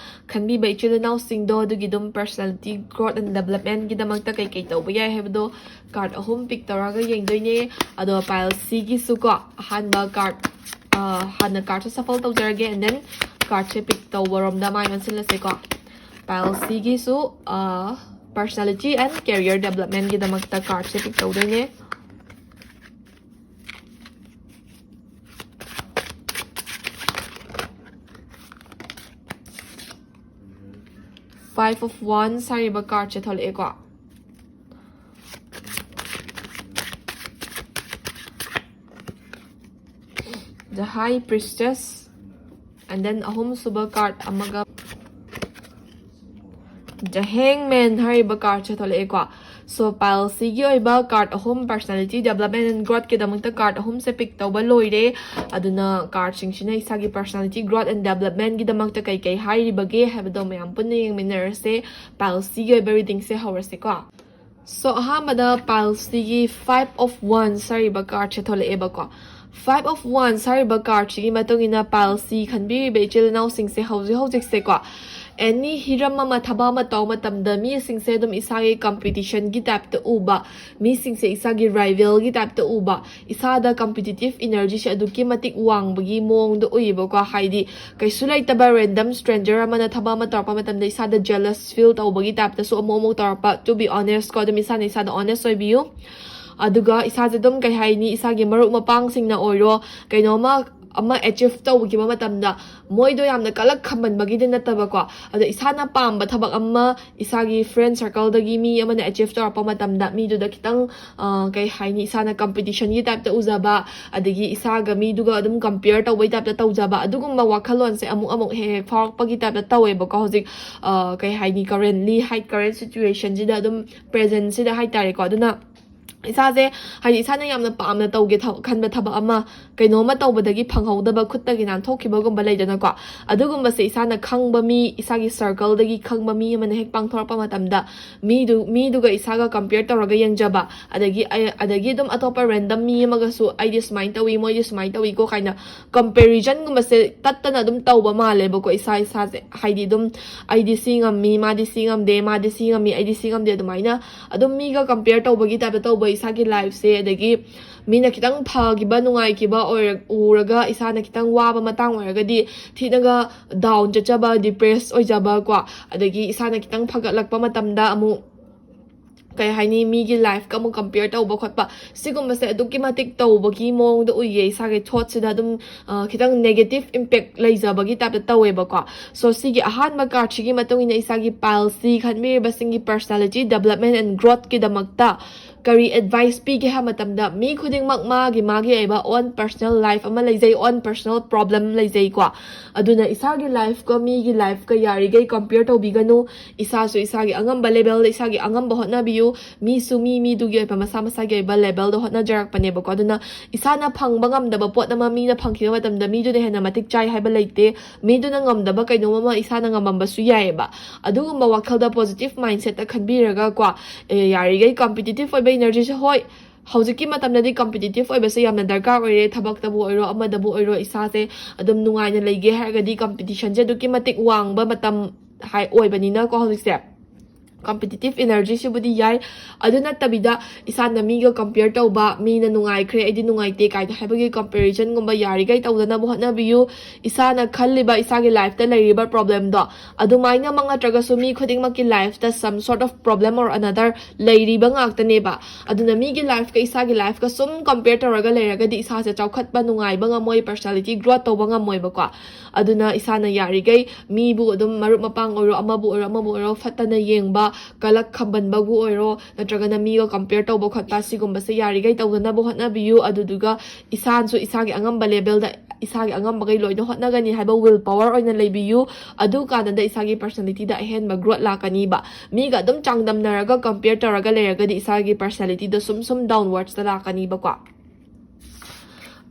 ꯈꯟꯕꯤꯕ ꯏꯆꯤꯜ ꯏꯅꯥꯎꯁꯤꯡꯗꯣ, ꯑꯗꯨꯒꯤ ꯑꯗꯨꯝ personality growth and development ꯒꯤꯗꯃꯛꯇ ꯀꯩꯀꯩ ꯇꯧꯕ ꯌꯥꯏ ꯍꯥꯏꯕꯗꯣ card ꯑꯍꯨꯝ pick ꯇꯧꯔꯒ ꯌꯦꯡꯗꯣꯏꯅꯦ꯫ ꯑꯗꯣ pile C ꯒꯤꯁꯨ ꯀꯣ, ꯑꯍꯥꯟꯕ card, ꯑ, ꯍꯥꯟꯅ card ꯁꯦ shuffle ꯇꯧꯖꯔꯒꯦ, and then card say pick ꯇꯧꯕꯔꯣꯝꯗ my ꯑꯣꯟꯁꯤꯜꯂꯁꯦꯀꯣ꯫ Pile C ꯒꯤꯁꯨ, ꯑ, personality and career development ꯒꯤꯗꯃꯛꯇ card say pick ꯇꯧꯗꯣꯏꯅꯦ꯫ Five of Wands ꯍꯥꯏꯔꯤꯕ card say ꯊꯣꯛꯂꯛꯑꯦꯀꯣ꯫ The High Priestess, and then ꯑꯍꯨꯝꯁꯨꯕ card ꯑꯃꯒ The Hangman ꯍꯥꯏꯔꯤꯕ card ꯁꯦ ꯊꯣꯛꯂꯛꯑꯦꯀꯣ꯫ So pile C ꯒꯤ ꯑꯣꯏꯕ card ꯑꯍꯨꯝ, personality development and growth ꯀꯤꯗꯃꯛꯇ card ꯑꯍꯨꯝꯁꯦ pick ꯇꯧꯕ ꯂꯣꯏꯔꯦ꯫ ꯑꯗꯨꯅ card ꯁꯤꯡꯁꯤꯅ ꯏꯁꯥꯒꯤ personality growth and development ꯒꯤꯗꯃꯛꯇ ꯀꯩ ꯀꯩ ꯍꯥꯏꯔꯤꯕꯒꯦ ꯍꯥꯏꯕꯗꯣ ꯃꯌꯥꯝ ꯄꯨꯟꯅ ꯌꯦꯡꯃꯤꯟꯅꯔꯁꯦ꯫ Pile C ꯒꯤ ꯑꯣꯏꯕ reading ꯁꯦ ꯍꯧꯔꯁꯤꯀꯣ꯫ So ꯑꯍꯥꯟꯕꯗ pile C ꯒꯤ Five of Wands ꯍꯥꯏꯔꯤꯕ card say ꯊꯣꯛꯂꯛꯑꯦꯕꯀꯣ꯫ Five of Wands ꯍꯥꯏꯔꯤꯕ card ꯁꯤꯒꯤ ꯃꯇꯨꯡ ꯏꯟꯅ pile C ꯈꯟꯕꯤꯔꯤꯕ ꯏꯆꯤꯜ ꯏꯅꯥꯎꯁꯤꯡꯁꯦ ꯍꯧꯖꯤꯛ ꯍꯧꯖꯤꯛꯁꯦꯀꯣ, any ꯍꯤꯔꯝ ꯑꯃ, ꯊꯕꯛ ꯑꯃ ꯇꯧꯕ ꯃꯇꯝꯗ ꯃꯤꯁꯤꯡꯁꯦ ꯑꯗꯨꯝ ꯏꯁꯥꯒꯤ competition ꯒꯤ type ꯇ ꯎꯕ, ꯃꯤꯁꯤꯡꯁꯦ ꯏꯁꯥꯒꯤ rival ꯒꯤ type ꯇ ꯎꯕ, ꯏꯁꯥꯗ competitive energy ꯁꯦ ꯑꯗꯨꯛꯀꯤ ꯃꯇꯤꯛ ꯋꯥꯡꯕꯒꯤ ꯃꯑꯣꯡꯗ ꯎꯏꯌꯦꯕꯀꯣ꯫ ꯍꯥꯏꯗꯤ ꯀꯩꯁꯨ ꯂꯩꯇꯕ random stranger ꯑꯃꯅ ꯊꯕꯛ ꯑꯃ ꯇꯧꯔꯛꯄ ꯃꯇꯝꯗ ꯏꯁꯥꯗ jealous feel ꯇꯧꯕꯒꯤ type ꯇꯁꯨ ꯑꯃꯨꯛ ꯑꯃꯨꯛ ꯇꯧꯔꯛꯄ, to be honest ꯀꯣ, ꯑꯗꯨꯝ ꯏꯁꯥꯅ ꯏꯁꯥꯗ honest ꯑꯣꯏꯕꯤꯌꯨ꯫ ꯑꯗꯨꯒ ꯏꯁꯥꯁꯦ ꯑꯗꯨꯝ, ꯀꯩ ꯍꯥꯏꯅꯤ, ꯏꯁꯥꯒꯤ ꯃꯔꯨꯞ ꯃꯄꯥꯡꯁꯤꯡꯅ ꯑꯣꯏꯔꯣ, ꯀꯩꯅꯣꯝꯃ ꯑꯃ achieve ꯇꯧꯈꯤꯕ ꯃꯇꯝꯗ ꯃꯣꯏꯗꯣ ꯌꯥꯝꯅ ꯀꯂꯛ ꯈꯝꯃꯟꯕꯒꯤꯗꯤ ꯅꯠꯇꯕꯀꯣ, ꯑꯗꯣ ꯏꯁꯥꯅ ꯄꯥꯝꯕ ꯊꯕꯛ ꯑꯃ ꯏꯁꯥꯒꯤ friend circle ꯗꯒꯤ ꯃꯤ ꯑꯃꯅ achieve ꯇꯧꯔꯛꯄ ꯃꯇꯝꯗ ꯃꯤꯗꯨꯗ ꯈꯤꯇꯪ, ꯑ, ꯀꯩ ꯍꯥꯏꯅꯤ, ꯏꯁꯥꯅ competition ꯒꯤ type ꯇ ꯎꯖꯕ, ꯑꯗꯒꯤ ꯏꯁꯥꯒ ꯃꯤꯗꯨꯒ ꯑꯗꯨꯝ compare ꯇꯧꯕꯩ type ꯇ ꯇꯧꯖꯕ, ꯑꯗꯨꯒꯨꯝꯕ ꯋꯥꯈꯜꯂꯣꯟꯁꯦ ꯑꯃꯨꯛ ꯑꯃꯨꯛ ꯍꯦꯛ ꯍꯦꯛ ꯐꯥꯎꯔꯛꯄꯒꯤ type ꯇ ꯇꯧꯋꯦꯕꯀꯣ꯫ ꯍꯧꯖꯤꯛ, ꯑ, ꯀꯩ ꯍꯥꯏꯅꯤ, currently ꯍꯥꯏ-, current situation ꯁꯤꯗ ꯑꯗꯨꯝ, present ꯁꯤꯗ ꯍꯥꯏꯇꯥꯔꯦꯀꯣ꯫ ꯑꯗꯨꯅ ꯏꯁꯥꯁꯦ, ꯍꯥꯏꯗꯤ ꯏꯁꯥꯅ ꯌꯥꯝꯅ ꯄꯥꯝꯅ ꯇꯧꯒꯦ ꯊ- ꯈꯟꯕ ꯊꯕꯛ ꯑꯃ ꯀꯩꯅꯣꯝꯃ ꯇꯧꯕꯗꯒꯤ ꯐꯪꯍꯧꯗꯕ, ꯈꯨꯠꯇꯒꯤ ꯅꯥꯟꯊꯣꯛꯈꯤꯕꯒꯨꯝꯕ ꯂꯩꯗꯅꯀꯣ꯫ ꯑꯗꯨꯒꯨꯝꯕꯁꯦ ꯏꯁꯥꯅ ꯈꯪꯕ ꯃꯤ, ꯏꯁꯥꯒꯤ circleꯗꯒꯤ ꯈꯪꯕ ꯃꯤ ꯑꯃꯅ ꯍꯦꯛ ꯄꯥꯡꯊꯣꯔꯛꯄ ꯃꯇꯝꯗ ꯃꯤꯗꯨ ꯃꯤꯗꯨꯒ ꯏꯁꯥꯒ compare ꯇꯧꯔꯒ ꯌꯦꯡꯖꯕ, ꯑꯗꯒꯤ ꯑꯩ- ꯑꯗꯒꯤ ꯑꯗꯨꯝ ꯑꯇꯣꯞꯄ random ꯃꯤ ꯑꯃꯒꯁꯨ "ꯑꯩꯗꯤ ꯁꯨꯃꯥꯏꯅ ꯇꯧꯏ, ꯃꯣꯏꯗꯤ ꯁꯨꯃꯥꯏꯅ ꯇꯧꯏꯀꯣ" ꯀꯥꯏꯅ comparisonꯒꯨꯝꯕꯁꯦ ꯇꯠꯇꯅ ꯑꯗꯨꯝ ꯇꯧꯕ ꯃꯥꯜꯂꯦꯕꯀꯣ ꯏꯁꯥ ꯏꯁꯥꯁꯦ꯫ ꯍꯥꯏꯗꯤ ꯑꯗꯨꯝ "ꯑꯩꯗꯤ ꯁꯤ ꯉꯝꯃꯤ, ꯃꯥꯗꯤ ꯁꯤ ꯉꯝꯗꯦ, ꯃꯥꯗꯤ ꯁꯤ ꯉꯝꯃꯤ, ꯑꯩꯗꯤ ꯁꯤ ꯉꯝꯗꯦ", ꯑꯗꯨꯃꯥꯏꯅ ꯑꯗꯨꯝ ꯃꯤꯒ compare ꯇꯧꯕꯒꯤ typeꯇ ꯇꯧꯕ ꯏꯁꯥꯒꯤ lifeꯁꯦ꯫ ꯑꯗꯒꯤ ꯃꯤꯅ ꯈꯤꯇꯪ ꯐꯈꯤꯕ, ꯅꯨꯡꯉꯥꯏꯈꯤꯕ ꯑꯣꯏꯔ- ꯎꯔꯒ ꯏꯁꯥꯅ ꯈꯤꯇꯪ ꯋꯥꯕ ꯃꯇꯥꯡ ꯑꯣꯏꯔꯒꯗꯤ ꯊꯤꯅꯒ down ꯆꯠꯆꯕ, depress ꯑꯣꯏꯖꯕ ꯀꯣ꯫ ꯑꯗꯒꯤ ꯏꯁꯥꯅ ꯈꯤꯇꯪ ꯐꯒꯠꯂꯛꯄ ꯃꯇꯝꯗ ꯑꯃꯨꯛ, ꯀꯩ ꯍꯥꯏꯅꯤ, ꯃꯤꯒꯤ lifeꯀ ꯑꯃꯨꯛ compare ꯇꯧꯕ ꯈꯣꯠꯄ, ꯁꯤꯒꯨꯝꯕꯁꯦ ꯑꯗꯨꯛꯀꯤ ꯃꯇꯤꯛ ꯇꯧꯕꯒꯤ ꯃꯑꯣꯡꯗ ꯎꯏꯌꯦ ꯏꯁꯥꯒꯤ thoughtꯁꯤꯗ꯫ ꯑꯗꯨꯝ ꯑ, ꯈꯤꯇꯪ negative impact ꯂꯩꯖꯕꯒꯤ typeꯇ ꯇꯧꯋꯦꯕꯀꯣ꯫ So ꯁꯤꯒꯤ ꯑꯍꯥꯟꯕ cardꯁꯤꯒꯤ ꯃꯇꯨꯡ ꯏꯟꯅ ꯏꯁꯥꯒꯤ pile C ꯈꯟꯕꯤꯔꯤꯕꯁꯤꯡꯒꯤ personality development and growthꯀꯤꯗꯃꯛꯇ ꯀꯔꯤ advice ꯄꯤꯒꯦ ꯍꯥꯏꯕ ꯃꯇꯝꯗ, ꯃꯤ ꯈꯨꯗꯤꯡꯃꯛ ꯃꯥꯒꯤ ꯃꯥꯒꯤ ꯑꯣꯏꯕ own personal life ꯑꯃ ꯂꯩꯖꯩ, own personal problem ꯂꯩꯖꯩꯀꯣ꯫ ꯑꯗꯨꯅ ꯏꯁꯥꯒꯤ lifeꯀ ꯃꯤꯒꯤ lifeꯀ ꯌꯥꯔꯤꯈꯩ compare ꯇꯧꯕꯤꯒꯅꯨ꯫ ꯏꯁꯥꯁꯨ ꯏꯁꯥꯒꯤ ꯑꯉꯝꯕ levelꯗ ꯏꯁꯥꯒꯤ ꯑꯉꯝꯕ ꯍꯣꯠꯅꯕꯤꯌꯨ꯫ ꯃꯤꯁꯨ ꯃꯤ ꯃꯤꯗꯨꯒꯤ ꯑꯣꯏꯕ ꯃꯁꯥ ꯃꯁꯥꯒꯤ ꯑꯣꯏꯕ levelꯗ ꯍꯣꯠꯅꯖꯔꯛꯄꯅꯦꯕꯀꯣ꯫ ꯑꯗꯨꯅ ꯏꯁꯥꯅ ꯐꯪꯕ ꯉꯝꯗꯕ ꯄꯣꯠ ꯑꯃ ꯃꯤꯅ ꯐꯪꯈꯤꯕ ꯃꯇꯝꯗ ꯃꯤꯗꯨꯅ ꯍꯦꯟꯅ ꯃꯇꯤꯛ ꯆꯥꯏ ꯍꯥꯏꯕ ꯂꯩꯇꯦ꯫ ꯃꯤꯗꯨꯅ ꯉꯝꯗꯕ ꯀꯩꯅꯣꯝ ꯑꯃ ꯏꯁꯥꯅ ꯉꯝꯃꯝꯕꯁꯨ ꯌꯥꯏꯑꯕ꯫ ꯑꯗꯨꯒꯨꯝꯕ ꯋꯥꯈꯜꯗ positive mindsetꯇ ꯈꯟꯕꯤꯔꯒ ꯀꯣ, ꯑꯦ, ꯌꯥꯔꯤꯈꯩ competitive ꯑꯣꯏꯕ energyꯁꯦ, ꯍꯣꯏ, ꯍꯧꯖꯤꯛꯀꯤ ꯃꯇꯝꯗꯗꯤ competitive ꯑꯣꯏꯕꯁꯦ ꯌꯥꯝꯅ ꯗꯔꯀꯥꯔ ꯑꯣꯏꯔꯦ꯫ ꯊꯕꯛꯇꯕꯨ ꯑꯣꯏꯔꯣ, ꯑꯃꯗꯕꯨ ꯑꯣꯏꯔꯣ, ꯏꯁꯥꯁꯦ ꯑꯗꯨꯝ ꯅꯨꯡꯉꯥꯏꯅ ꯂꯩꯒꯦ ꯍꯥꯏꯔꯒꯗꯤ competitionꯁꯦ ꯑꯗꯨꯛꯀꯤ ꯃꯇꯤꯛ ꯋꯥꯡꯕ ꯃꯇꯝ ꯍꯥꯏ ꯑꯣꯏꯕꯅꯤꯅꯀꯣ ꯍꯧꯖꯤꯛꯁꯦ꯫ Competitive energyꯁꯤꯕꯨꯗꯤ ꯌꯥꯏ꯫ ꯑꯗꯨ ꯅꯠꯇꯕꯤꯗ ꯏꯁꯥꯅ ꯃꯤꯒ compare ꯇꯧꯕ, "ꯃꯤꯅ ꯅꯨꯡꯉꯥꯏꯈ꯭ꯔꯦ, ꯑꯩꯗꯤ ꯅꯨꯡꯉꯥꯏꯇꯦ" ꯀꯥꯏꯅ ꯍꯥꯏꯕꯒꯤ comparisonꯒꯨꯝꯕ ꯌꯥꯔꯤꯈꯩ ꯇꯧꯗꯅꯕ ꯍꯣꯠꯅꯕꯤꯌꯨ꯫ ꯏꯁꯥꯅ ꯈꯜꯂꯤꯕ, ꯏꯁꯥꯒꯤ lifeꯇ ꯂꯩꯔꯤꯕ problemꯗꯣ, ꯑꯗꯨꯃꯥꯏꯅꯃꯛ ꯅꯠꯇ꯭ꯔꯒꯁꯨ ꯃꯤ ꯈꯨꯗꯤꯡꯃꯛꯀꯤ lifeꯇ some sort of problem or another ꯂꯩꯔꯤꯕ ꯉꯥꯛꯇꯅꯦꯕ꯫ ꯑꯗꯨꯅ ꯃꯤꯒꯤ lifeꯀ ꯏꯁꯥꯒꯤ lifeꯀ ꯁꯨꯝ compare ꯇꯧꯔꯒ ꯂꯩꯔꯒꯗꯤ ꯏꯁꯥꯁꯦ ꯆꯥꯎꯈꯠꯄ ꯅꯨꯡꯉꯥꯏꯕ ꯉꯝꯃꯣꯏ, personality growth ꯇꯧꯕ ꯉꯝꯃꯣꯏꯕꯀꯣ꯫ ꯑꯗꯨꯅ ꯏꯁꯥꯅ ꯌꯥꯔꯤꯈꯩ ꯃꯤꯕꯨ ꯑꯗꯨꯝ, ꯃꯔꯨꯞ ꯃꯄꯥꯡ ꯑꯣꯏꯔꯣ, ꯑꯃꯕꯨ ꯑꯣꯏꯔꯣ, ꯑꯃꯕꯨ ꯑꯣꯏꯔꯣ, ꯐꯠꯇꯅ ꯌꯦꯡꯕ, ꯀꯂꯛ ꯈꯝꯕꯟꯕꯕꯨ ꯑꯣꯏꯔꯣ, ꯅꯠꯇ꯭ꯔꯒꯅ ꯃꯤꯒ ꯀꯝꯄꯤꯌꯔ ꯇꯧꯕ ꯈꯣꯠꯄ, ꯁꯤꯒꯨꯝꯕꯁꯦ ꯌꯥꯔꯤꯈꯩ ꯇꯧꯗꯅꯕ ꯍꯣꯠꯅꯕꯤꯌꯨ꯫ ꯑꯗꯨꯗꯨꯒ ꯏꯁꯥꯅꯁꯨ ꯏꯁꯥꯒꯤ ꯑꯉꯝꯕ ꯂꯦꯚꯦꯜꯗ ꯏꯁꯥꯒꯤ ꯑꯉꯝꯕꯈꯩ ꯂꯣꯏꯅ ꯍꯣꯠꯅꯒꯅꯤ ꯍꯥꯏꯕ ꯋꯤꯜ ꯄꯋꯔ ꯑꯣꯏꯅ ꯂꯩꯕꯤꯌꯨ꯫ ꯑꯗꯨ ꯀꯥꯟꯗ ꯏꯁꯥꯒꯤ ꯄꯔꯁꯅꯦꯂꯤꯇꯤꯗ ꯑꯍꯦꯟꯕ ꯒ꯭ꯔꯣꯠ ꯂꯥꯛꯀꯅꯤꯕ꯫ ꯃꯤꯒ ꯑꯗꯨꯝ ꯆꯥꯡꯗꯝꯅꯔꯒ, ꯀꯝꯄꯤꯌꯔ ꯇꯧꯔꯒ ꯂꯩꯔꯒꯗꯤ ꯏꯁꯥꯒꯤ ꯄꯔꯁꯅꯦꯂꯤꯇꯤꯗꯣ ꯁꯨꯝ ꯁꯨꯝ ꯗꯥꯎꯟꯋꯥꯔꯗꯁꯇ ꯂꯥꯛꯀꯅꯤꯕꯀꯣ꯫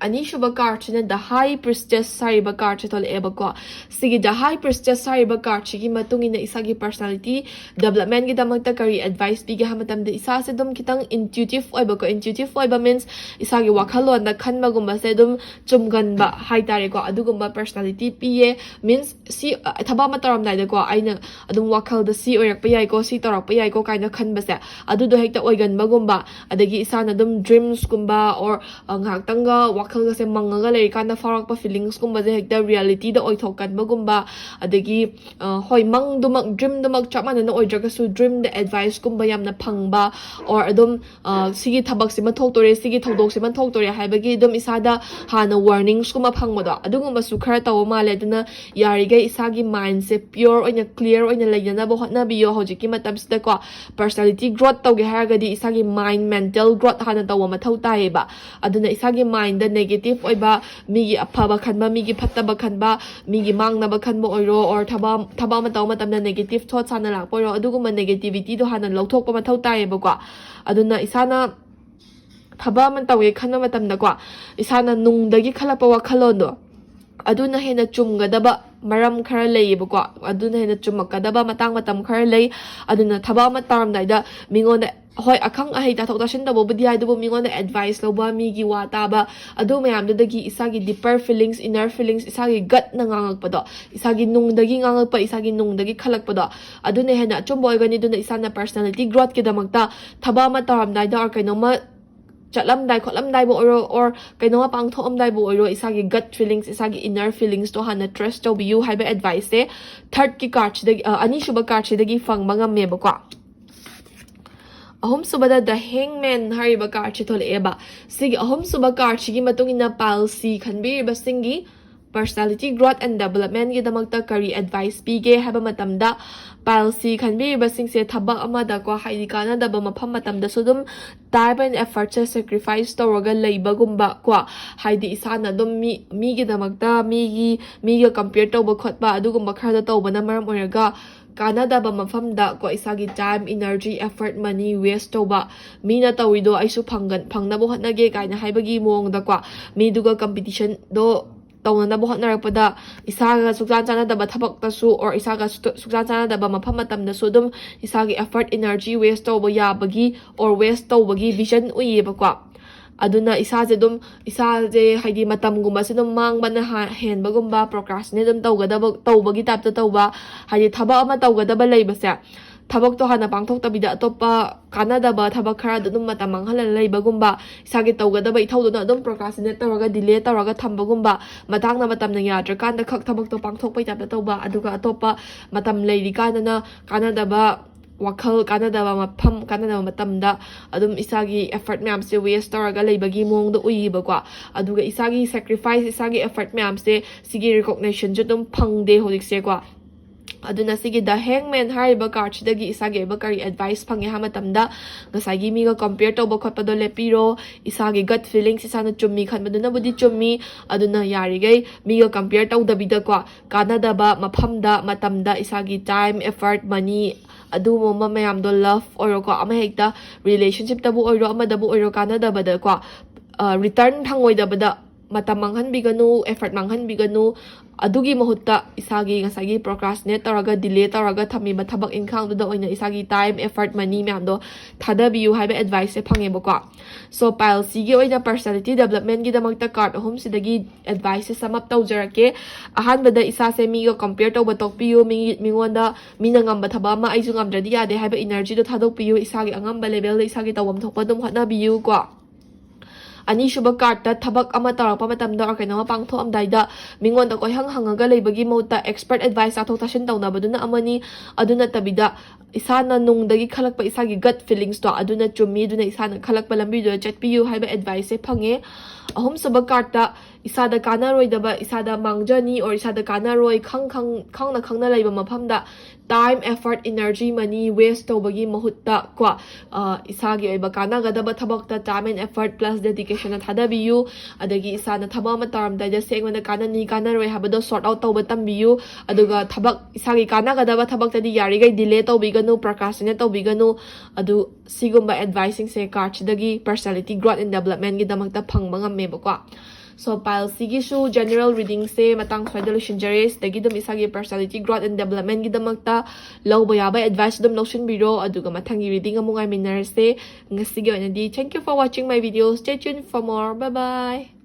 ꯑꯅꯤꯁꯨꯕ ꯀꯥꯔꯠꯁꯤꯅ ꯗ ꯍꯥꯏ ꯄ꯭ꯔꯤꯁꯇꯦꯁ ꯍꯥꯏꯔꯤꯕ ꯀꯥꯔꯠꯁꯦ ꯊꯣꯛꯂꯛꯑꯦꯕꯀꯣ꯫ ꯁꯤꯒꯤ ꯗ ꯍꯥꯏ ꯄ꯭ꯔꯤꯁꯇꯦꯁ ꯍꯥꯏꯔꯤꯕ ꯀꯥꯔꯠꯁꯤꯒꯤ ꯃꯇꯨꯡ ꯏꯟꯅ ꯏꯁꯥꯒꯤ ꯄꯔꯁꯅꯦꯂꯤꯇꯤ ꯗꯦꯕꯂꯞꯃꯦꯟꯒꯤꯗꯃꯛꯇ ꯀꯔꯤ ꯑꯦꯗꯚꯥꯏꯁ ꯄꯤꯒꯦ ꯍꯥꯏꯕ ꯃꯇꯝꯗ, ꯏꯁꯥꯁꯦ ꯑꯗꯨꯝ ꯈꯤꯇꯪ ꯏꯟꯇ꯭ꯌꯨꯇꯤꯞ ꯑꯣꯏꯕꯀꯣ꯫ ꯏꯟꯇ꯭ꯌꯨꯇꯤꯞ ꯑꯣꯏꯕ ꯃꯤꯟꯁ ꯏꯁꯥꯒꯤ ꯋꯥꯈꯜꯂꯣꯟꯗ ꯈꯟꯕꯒꯨꯝꯕꯁꯦ ꯑꯗꯨꯝ ꯆꯨꯝꯒꯟꯕ ꯍꯥꯏꯇꯥꯔꯦꯀꯣ꯫ ꯑꯗꯨꯒꯨꯝꯕ ꯄꯔꯁꯅꯦꯂꯤꯇꯤ ꯄꯤꯌꯦ꯫ ꯃꯤꯟꯁ ꯁꯤ, ꯑ, ꯊꯕꯛ ꯑꯃ ꯇꯧꯔꯝꯗꯥꯏꯗꯀꯣ, ꯑꯩꯅ ꯑꯗꯨꯝ ꯋꯥꯈꯜꯗ ꯁꯤ ꯑꯣꯏꯔꯛꯄ ꯌꯥꯏꯀꯣ, ꯁꯤ ꯇꯧꯔꯛꯄ ꯌꯥꯏꯀꯣ ꯀꯥꯏꯅ ꯈꯟꯕꯁꯦ, ꯑꯗꯨꯗꯣ ꯍꯦꯛꯇ ꯑꯣꯏꯒꯟꯕꯒꯨꯝꯕ, ꯑꯗꯒꯤ ꯏꯁꯥꯅ ꯑꯗꯨꯝ ꯗ꯭ꯔꯤꯝꯁꯀꯨꯝꯕ or, ꯑ, ꯉꯥꯏꯍꯥꯛꯇꯪꯒ ꯋꯥꯈꯜꯒꯁꯦ ꯃꯪꯉꯒ ꯂꯩꯔꯤꯀꯥꯟꯗ ꯐꯥꯎꯔꯛꯄ ꯐꯤꯂꯤꯡꯁꯀꯨꯝꯕꯁꯦ ꯍꯦꯛꯇ ꯔꯤꯌꯦꯂꯤꯇꯤꯗ ꯑꯣꯏꯊꯣꯛꯀꯟꯕꯒꯨꯝꯕ, ꯑꯗꯒꯤ, ꯑ, ꯍꯣꯏ, ꯃꯪꯗꯨꯃꯛ, ꯗ꯭ꯔꯤꯝꯗꯨꯃꯛ ꯆꯞ ꯃꯥꯟꯅꯅ ꯑꯣꯏꯗ꯭ꯔꯒꯁꯨ ꯗ꯭ꯔꯤꯝꯗ ꯑꯦꯗꯚꯥꯏꯁꯀꯨꯝꯕ ꯌꯥꯝꯅ ꯐꯪꯕ, or ꯑꯗꯨꯝ, ꯑ, ꯁꯤꯒꯤ ꯊꯕꯛꯁꯤꯃ ꯊꯣꯛꯇꯣꯔꯦ, ꯁꯤꯒꯤ ꯊꯧꯗꯣꯛꯁꯤꯃ ꯊꯣꯛꯇꯣꯔꯦ ꯍꯥꯏꯕꯒꯤ ꯑꯗꯨꯝ ꯏꯁꯥꯗ ꯍꯥꯟꯅ ꯋꯥꯔꯅꯤꯡꯁꯀꯨꯝꯕ ꯐꯪꯕꯗꯣ, ꯑꯗꯨꯒꯨꯝꯕꯁꯨ ꯈꯔ ꯇꯧꯕ ꯃꯥꯜꯂꯦ꯫ ꯑꯗꯨꯅ ꯌꯥꯔꯤꯈꯩ ꯏꯁꯥꯒꯤ ꯃꯥꯏꯟꯁꯦ ꯄꯤꯌꯣꯔ ꯑꯣꯏꯅ, ꯀ꯭ꯂꯤꯌꯥꯔ ꯑꯣꯏꯅ ꯂꯩꯅꯅꯕ ꯍꯣꯠꯅꯕꯤꯌꯣ꯫ ꯍꯧꯖꯤꯛꯀꯤ ꯃꯇꯝꯁꯤꯗꯀꯣ, ꯄꯔꯁꯅꯦꯂꯤꯇꯤ ꯒ꯭ꯔꯣꯠ ꯇꯧꯒꯦ ꯍꯥꯏꯔꯒꯗꯤ ꯏꯁꯥꯒꯤ ꯃꯥꯏꯟ, ꯃꯦꯟꯇꯦꯜ ꯒ꯭ꯔꯣꯠ ꯍꯥꯟꯅ ꯇꯧꯕ ꯃꯊꯧ ꯇꯥꯏꯌꯦꯕ꯫ ꯑꯗꯨꯅ ꯏꯁꯥꯒꯤ ꯃꯥꯏꯟꯗ ꯅꯦꯒꯦꯇꯤꯞ ꯑꯣꯏꯕ, ꯃꯤꯒꯤ ꯑꯐꯕ ꯈꯟꯕ, ꯃꯤꯒꯤ ꯐꯠꯇꯕ ꯈꯟꯕ, ꯃꯤꯒꯤ ꯃꯥꯡꯅꯕ ꯈꯟꯕ ꯑꯣꯏꯔꯣ, or ꯊꯕꯛ, ꯊꯕꯛ ꯑꯃ ꯇꯧꯕ ꯃꯇꯝꯗ ꯅꯦꯒꯦꯇꯤꯞ ꯊꯣꯠꯁ ꯍꯥꯟꯅ ꯂꯥꯛꯄ ꯑꯣꯏꯔꯣ, ꯑꯗꯨꯒꯨꯝꯕ ꯅꯦꯒꯦꯇꯤꯚꯤꯇꯤꯗꯣ ꯍꯥꯟꯅ ꯂꯧꯊꯣꯛꯄ ꯃꯊꯧ ꯇꯥꯏꯌꯦꯕꯀꯣ꯫ ꯑꯗꯨꯅ ꯏꯁꯥꯅ ꯊꯕꯛ ꯑꯃ ꯇꯧꯒꯦ ꯈꯟꯕ ꯃꯇꯝꯗꯀꯣ, ꯏꯁꯥꯅ ꯅꯨꯡꯗꯒꯤ ꯈꯜꯂꯛꯄ ꯋꯥꯈꯜꯂꯣꯟꯗꯣ, ꯑꯗꯨꯅ ꯍꯦꯟꯅ ꯆꯨꯝꯒꯗꯕ ꯃꯔꯝ ꯈꯔ ꯂꯩꯌꯦꯕꯀꯣ꯫ ꯑꯗꯨꯅ ꯍꯦꯟꯅ ꯆꯨꯝꯃꯛꯀꯗꯕ ꯃꯇꯥꯡ ꯃꯇꯝ ꯈꯔ ꯂꯩ꯫ ꯑꯗꯨꯅ ꯊꯕꯛ ꯑꯃ ꯇꯧꯔꯝꯗꯥꯏꯗ ꯃꯤꯉꯣꯟꯗ, ꯍꯣꯏ, ꯑꯈꯪ ꯑꯍꯩ ꯇꯥꯊꯣꯛ ꯇꯥꯁꯤꯟ ꯇꯧꯕꯕꯨꯗꯤ ꯌꯥꯏ, ꯑꯗꯨꯕꯨ ꯃꯤꯉꯣꯟꯗ ꯑꯦꯗꯚꯥꯏꯁ ꯂꯧꯕ, ꯃꯤꯒꯤ ꯋꯥ ꯇꯥꯕ, ꯑꯗꯨ ꯃꯌꯥꯝꯗꯨꯗꯒꯤ ꯏꯁꯥꯒꯤ ꯗꯤꯄꯔ ꯐꯤꯂꯤꯡꯁ, ꯏꯟꯅꯔ ꯐꯤꯂꯤꯡꯁ, ꯏꯁꯥꯒꯤ ꯒꯠꯅ ꯉꯥꯡꯉꯛꯄꯗꯣ, ꯏꯁꯥꯒꯤ ꯅꯨꯡꯗꯒꯤ ꯉꯥꯡꯉꯛꯄ, ꯏꯁꯥꯒꯤ ꯅꯨꯡꯗꯒꯤ ꯈꯜꯂꯛꯄꯗꯣ, ꯑꯗꯨꯅ ꯍꯦꯟꯅ ꯑꯆꯨꯝꯕ ꯑꯣꯏꯒꯅꯤ꯫ ꯑꯗꯨꯅ ꯏꯁꯥꯅ ꯄꯔꯁꯅꯦꯂꯤꯇꯤ ꯒ꯭ꯔꯣꯠꯀꯤꯗꯃꯛꯇ ꯊꯕꯛ ꯑꯃ ꯇꯧꯔꯝꯗꯥꯏꯗ or ꯀꯩꯅꯣꯝꯃ ꯆꯠꯂꯝꯗꯥꯏ ꯈꯣꯠꯂꯝꯗꯥꯏꯕꯨ ꯑꯣꯏꯔꯣ, or ꯀꯩꯅꯣꯝꯃ ꯄꯥꯡꯊꯣꯛꯑꯝꯗꯥꯏꯕꯨ ꯑꯣꯏꯔꯣ, ꯏꯁꯥꯒꯤ ꯒꯠ ꯐꯤꯂꯤꯡꯁ, ꯏꯁꯥꯒꯤ ꯏꯟꯅꯔ ꯐꯤꯂꯤꯡꯁꯇꯣ ꯍꯥꯟꯅ ꯇ꯭ꯔꯁ ꯇꯧꯕꯤꯌꯨ ꯍꯥꯏꯕ ꯑꯦꯗꯚꯥꯏꯁꯁꯦ ꯊꯥꯔꯠꯀꯤ ꯀꯥꯔꯠꯁꯤꯗꯒꯤ, ꯑ, ꯑꯅꯤꯁꯨꯕ ꯀꯥꯔꯠꯁꯤꯗꯒꯤ ꯐꯪꯕ ꯉꯝꯃꯦꯕꯀꯣ꯫ ꯑꯍꯨꯝꯁꯨꯕꯗ ꯗ ꯍꯦꯡꯃꯦꯟ ꯍꯥꯏꯔꯤꯕ ꯀꯥꯔꯠꯁꯦ ꯊꯣꯛꯂꯛꯑꯦꯕ꯫ ꯁꯤꯒꯤ ꯑꯍꯨꯝꯁꯨꯕ ꯀꯥꯔꯠꯁꯤꯒꯤ ꯃꯇꯨꯡ ꯏꯟꯅ ꯄꯥꯏꯜꯁꯤ ꯈꯟꯕꯤꯔꯤꯕꯁꯤꯡꯒꯤ Personality growth and developmentꯒꯤꯗꯃꯛꯇ ꯀꯔꯤ advice ꯄꯤꯒꯦ ꯍꯥꯏꯕ ꯃꯇꯝꯗ, pile C ꯈꯟꯕꯤꯔꯤꯕꯁꯤꯡꯁꯦ ꯊꯕꯛ ꯑꯃꯗꯀꯣ, ꯍꯥꯏꯗꯤ ꯀꯥꯟꯅꯗꯕ ꯃꯐꯝ ꯃꯇꯝꯗꯁꯨ ꯑꯗꯨꯝ time and effortꯁꯦ sacrifice ꯇꯧꯔꯒ ꯂꯩꯕꯒꯨꯝꯕ ꯀꯣ, ꯍꯥꯏꯗꯤ ꯏꯁꯥꯅ ꯑꯗꯨꯝ ꯃꯤ ꯃꯤꯒꯤꯗꯃꯛꯇ ꯃꯤꯒꯤ ꯃꯤꯒ compare ꯇꯧꯕ ꯈꯣꯠꯄ ꯑꯗꯨꯒꯨꯝꯕ ꯈꯔꯗ ꯇꯧꯕꯅ ꯃꯔꯝ ꯑꯣꯏꯔꯒ ꯀꯥꯟꯅꯗꯕ ꯃꯐꯝꯗ ꯀꯣ, ꯏꯁꯥꯒꯤ time, energy, effort, money waste ꯇꯧꯕ, ꯃꯤꯅ ꯇꯧꯔꯤꯗꯣ ꯑꯩꯁꯨ ꯐꯪꯒꯟ ꯐꯪꯅꯕ ꯍꯣꯠꯅꯒꯦ ꯀꯥꯏꯅ ꯍꯥꯏꯕꯒꯤ ꯃꯑꯣꯡꯗꯀꯣ, ꯃꯤꯗꯨꯒ competitionꯗꯣ ꯇꯧꯅꯅꯕ ꯍꯣꯠꯅꯔꯛꯄꯗ ꯏꯁꯥꯒ ꯁꯨꯛꯆꯥꯟ ꯆꯥꯟꯅꯗꯕ ꯊꯕꯛꯇꯁꯨ or ꯏꯁꯥꯒ ꯁꯨ- ꯁꯨꯛꯆꯥꯟ ꯆꯥꯟꯅꯗꯕ ꯃꯐꯝ ꯃꯇꯝꯗꯁꯨ ꯑꯗꯨꯝ ꯏꯁꯥꯒꯤ effort, energy waste ꯇꯧꯕ ꯌꯥꯕꯒꯤ or waste ꯇꯧꯕꯒꯤ vision ꯎꯏꯌꯦꯕꯀꯣ꯫ ꯑꯗꯨꯅ ꯏꯁꯥꯁꯦ ꯑꯗꯨꯝ ꯏꯁꯥꯁꯦ ꯍꯥꯏꯗꯤ ꯃꯇꯝꯒꯨꯝꯕꯁꯦ ꯑꯗꯨꯝ ꯃꯥꯡꯕꯅ ꯍꯥ- ꯍꯦꯟꯕꯒꯨꯝꯕ, procrastinate ꯑꯗꯨꯝ ꯇꯧꯒꯗꯕ ꯇꯧꯕꯒꯤ typeꯇ ꯇꯧꯕ, ꯍꯥꯏꯗꯤ ꯊꯕꯛ ꯑꯃ ꯇꯧꯒꯗꯕ ꯂꯩꯕꯁꯦ, ꯊꯕꯛꯇꯣ ꯍꯥꯟꯅ ꯄꯥꯡꯊꯣꯛꯇꯕꯤꯗ ꯑꯇꯣꯞꯄ ꯀꯥꯟꯅꯗꯕ ꯊꯕꯛ ꯈꯔꯗ ꯑꯗꯨꯝ ꯃꯇꯝ ꯃꯥꯡꯍꯜꯂꯒ ꯂꯩꯕꯒꯨꯝꯕ, ꯏꯁꯥꯒꯤ ꯇꯧꯒꯗꯕ ꯏꯊꯧꯗꯨꯅ ꯑꯗꯨꯝ procrastinate ꯇꯧꯔꯒ delay ꯇꯧꯔꯒ ꯊꯝꯕꯒꯨꯝꯕ, ꯃꯇꯥꯡꯅ ꯃꯇꯝꯅ ꯌꯥꯗ꯭ꯔꯀꯥꯟꯗ ꯈꯛ ꯊꯕꯛꯇꯣ ꯄꯥꯡꯊꯣꯛꯄꯩ typeꯇ ꯇꯧꯕ, ꯑꯗꯨꯒ ꯑꯇꯣꯞꯄ ꯃꯇꯝ ꯂꯩꯔꯤꯀꯥꯟꯗꯅ ꯀꯥꯟꯅꯗꯕ ꯋꯥꯈꯜ, ꯀꯥꯟꯅꯗꯕ ꯃꯐꯝ, ꯀꯥꯟꯅꯗꯕ ꯃꯇꯝꯗ ꯑꯗꯨꯝ ꯏꯁꯥꯒꯤ effort ꯃꯌꯥꯝꯁꯦ waste ꯇꯧꯔꯒ ꯂꯩꯕꯒꯤ ꯃꯑꯣꯡꯗ ꯎꯏꯌꯦꯕꯀꯣ꯫ ꯑꯗꯨꯒ ꯏꯁꯥꯒꯤ sacrifice, ꯏꯁꯥꯒꯤ effort ꯃꯌꯥꯝꯁꯦ ꯁꯤꯒꯤ recognitionꯁꯨ ꯑꯗꯨꯝ ꯐꯪꯗꯦ ꯍꯧꯖꯤꯛꯁꯦꯀꯣ꯫ ꯑꯗꯨꯅ ꯁꯤꯒꯤ The Hangman ꯍꯥꯏꯔꯤꯕ cardꯁꯤꯗꯒꯤ ꯏꯁꯥꯒꯤ ꯑꯣꯏꯕ ꯀꯔꯤ advice ꯐꯪꯉꯦ ꯍꯥꯏꯕ ꯃꯇꯝꯗ, ꯉꯁꯥꯏꯒꯤ ꯃꯤꯒ compare ꯇꯧꯕ ꯈꯣꯠꯄꯗꯣ ꯂꯦꯞꯄꯤꯔꯣ꯫ ꯏꯁꯥꯒꯤ gut feelings, ꯏꯁꯥꯅ ꯆꯨꯝꯃꯤ ꯈꯟꯕꯗꯨꯅꯕꯨꯗꯤ ꯆꯨꯝꯃꯤ, ꯑꯗꯨꯅ ꯌꯥꯔꯤꯈꯩ ꯃꯤꯒ compare ꯇꯧꯗꯕꯤꯗꯀꯣ, ꯀꯥꯟꯅꯗꯕ ꯃꯐꯝꯗ, ꯃꯇꯝꯗ ꯏꯁꯥꯒꯤ time, effort, money, ꯑꯗꯨꯒꯨꯝꯕ ꯃꯌꯥꯝꯗꯣ, love ꯑꯣꯏꯔꯣꯀꯣ, ꯑꯃ ꯍꯦꯛꯇ relationshipꯇꯕꯨ ꯑꯣꯏꯔꯣ, ꯑꯃꯗꯕꯨ ꯑꯣꯏꯔꯣ, ꯀꯥꯟꯅꯗꯕꯗꯀꯣ, return ꯐꯪꯉꯣꯏꯗꯕꯗ ꯃꯇꯝ ꯃꯥꯡꯍꯟꯕꯤꯒꯅꯨ, effort ꯃꯥꯡꯍꯟꯕꯤꯒꯅꯨ꯫ ꯑꯗꯨꯒꯤ ꯃꯍꯨꯠꯇ ꯏꯁꯥꯒꯤ ꯉꯁꯥꯏꯒꯤ procrastinate ꯇꯧꯔꯒ, delay ꯇꯧꯔꯒ ꯊꯝꯃꯤꯕ ꯊꯕꯛ ꯏꯪꯈꯥꯡꯗꯨꯗ ꯑꯣꯏꯅ ꯏꯁꯥꯒꯤ time, effort, money ꯃꯌꯥꯝꯗꯣ ꯊꯥꯗꯕꯤꯌꯨ ꯍꯥꯏꯕ adviceꯁꯦ ꯐꯪꯉꯦꯕꯀꯣ꯫ So, pile Cꯒꯤ ꯑꯣꯏꯅ personality developmentꯒꯤꯗꯃꯛꯇ card ꯑꯍꯨꯝꯁꯤꯗꯒꯤ adviceꯁꯦ sum up ꯇꯧꯖꯔꯛꯀꯦ꯫ ꯑꯍꯥꯟꯕꯗ, ꯏꯁꯥꯁꯦ ꯃꯤꯒ compare ꯇꯧꯕ ꯇꯣꯛꯄꯤꯌꯨ꯫ ꯃꯤ ꯃꯤꯉꯣꯟꯗ, ꯃꯤꯅ ꯉꯝꯕ ꯊꯕꯛ ꯑꯃ ꯑꯩꯁꯨ ꯉꯝꯗ꯭ꯔꯗꯤ ꯌꯥꯗꯦ ꯍꯥꯏꯕ energyꯗꯣ ꯊꯥꯗꯣꯛꯄꯤꯌꯨ꯫ ꯏꯁꯥꯒꯤ ꯑꯉꯝꯕ levelꯗ ꯏꯁꯥꯒꯤ ꯇꯧꯐꯝ ꯊꯣꯛꯄ ꯑꯗꯨꯝ ꯍꯣꯠꯅꯕꯤꯌꯨ ꯀꯣ꯫ ꯑꯅꯤꯁꯨꯕ cardꯇ, ꯊꯕꯛ ꯑꯃ ꯇꯧꯔꯛꯄ ꯃꯇꯝꯗ or ꯀꯩꯅꯣꯝꯃ ꯄꯥꯡꯊꯣꯛꯑꯝꯗꯥꯏꯗ ꯃꯤꯉꯣꯟꯗ ꯀꯣꯏꯍꯪ ꯍꯪꯉꯒ ꯂꯩꯕꯒꯤ ꯃꯍꯨꯠꯇ expert advice ꯇꯥꯊꯣꯛ ꯇꯥꯁꯤꯟ ꯇꯧꯅꯕꯗꯨꯅ ꯑꯃꯅꯤ꯫ ꯑꯗꯨ ꯅꯠꯇꯕꯤꯗ, ꯏꯁꯥꯅ ꯅꯨꯡꯗꯒꯤ ꯈꯜꯂꯛꯄ ꯏꯁꯥꯒꯤ gut feelingsꯇꯣ, ꯑꯗꯨꯅ ꯆꯨꯝꯃꯤ, ꯑꯗꯨꯅ ꯏꯁꯥꯅ ꯈꯜꯂꯛꯄ ꯂꯝꯕꯤꯗꯨꯗ ꯆꯠꯄꯤꯌꯨ ꯍꯥꯏꯕ adviceꯁꯦ ꯐꯪꯉꯦ꯫ ꯑꯍꯨꯝꯁꯨꯕ cardꯇ, ꯏꯁꯥꯗ ꯀꯥꯟꯅꯔꯣꯏꯗꯕ, ꯏꯁꯥꯗ ꯃꯥꯡꯖꯅꯤ or ꯏꯁꯥꯗ ꯀꯥꯟꯅꯔꯣꯏ ꯈꯪ ꯈꯪ ꯈꯪꯅ ꯈꯪꯅ ꯂꯩꯕ ꯃꯐꯝꯗ time, effort, energy, money waste ꯇꯧꯕꯒꯤ ꯃꯍꯨꯠꯇ ꯀꯣ, ꯑ, ꯏꯁꯥꯒꯤ ꯑꯣꯏꯕ ꯀꯥꯟꯅꯒꯗꯕ ꯊꯕꯛꯇ time and effort plus dedicationꯅ ꯊꯥꯗꯕꯤꯌꯨ꯫ ꯑꯗꯒꯤ ꯏꯁꯥꯅ ꯊꯕꯛ ꯑꯃ ꯇꯧꯔꯝꯗꯥꯏꯗ ꯁꯤ ꯑꯩꯉꯣꯟꯗ ꯀꯥꯟꯅꯅꯤ ꯀꯥꯟꯅꯔꯣꯏ ꯍꯥꯏꯕꯗꯣ sort out ꯇꯧꯕ ꯇꯝꯕꯤꯌꯨ꯫ ꯑꯗꯨꯒ ꯊꯕꯛ ꯏꯁꯥꯒꯤ ꯀꯥꯟꯅꯒꯗꯕ ꯊꯕꯛꯇꯗꯤ ꯌꯥꯔꯤꯈꯩ delay ꯇꯧꯕꯤꯒꯅꯨ, procrastinate ꯇꯧꯕꯤꯒꯅꯨ꯫ ꯑꯗꯨ ꯁꯤꯒꯨꯝꯕ adviceꯁꯤꯡꯁꯦ cardꯁꯤꯗꯒꯤ personality growth and developmentꯒꯤꯗꯃꯛꯇ ꯐꯪꯕ ꯉꯝꯃꯦꯕꯀꯣ꯫ So pile Cꯒꯤꯁꯨ general readingꯁꯦ ꯃꯇꯥꯡ ꯁ꯭ꯋꯥꯏꯗ ꯂꯣꯏꯁꯤꯟꯖꯔꯦ꯫ ꯁꯤꯗꯒꯤ ꯑꯗꯨꯝ ꯏꯁꯥꯒꯤ personality growth and developmentꯒꯤꯗꯃꯛꯇ ꯂꯧꯕ ꯌꯥꯕ advice ꯑꯗꯨꯝ ꯂꯧꯁꯤꯟꯕꯤꯔꯣ꯫ ꯑꯗꯨꯒ ꯃꯊꯪꯒꯤ reading ꯑꯃꯨꯛ ꯉꯥꯏꯃꯤꯟꯅꯔꯁꯦ꯫ ꯉꯁꯤꯒꯤ ꯑꯣꯏꯅꯗꯤ thank you for watching my video. Stay tuned for more. Bye bye.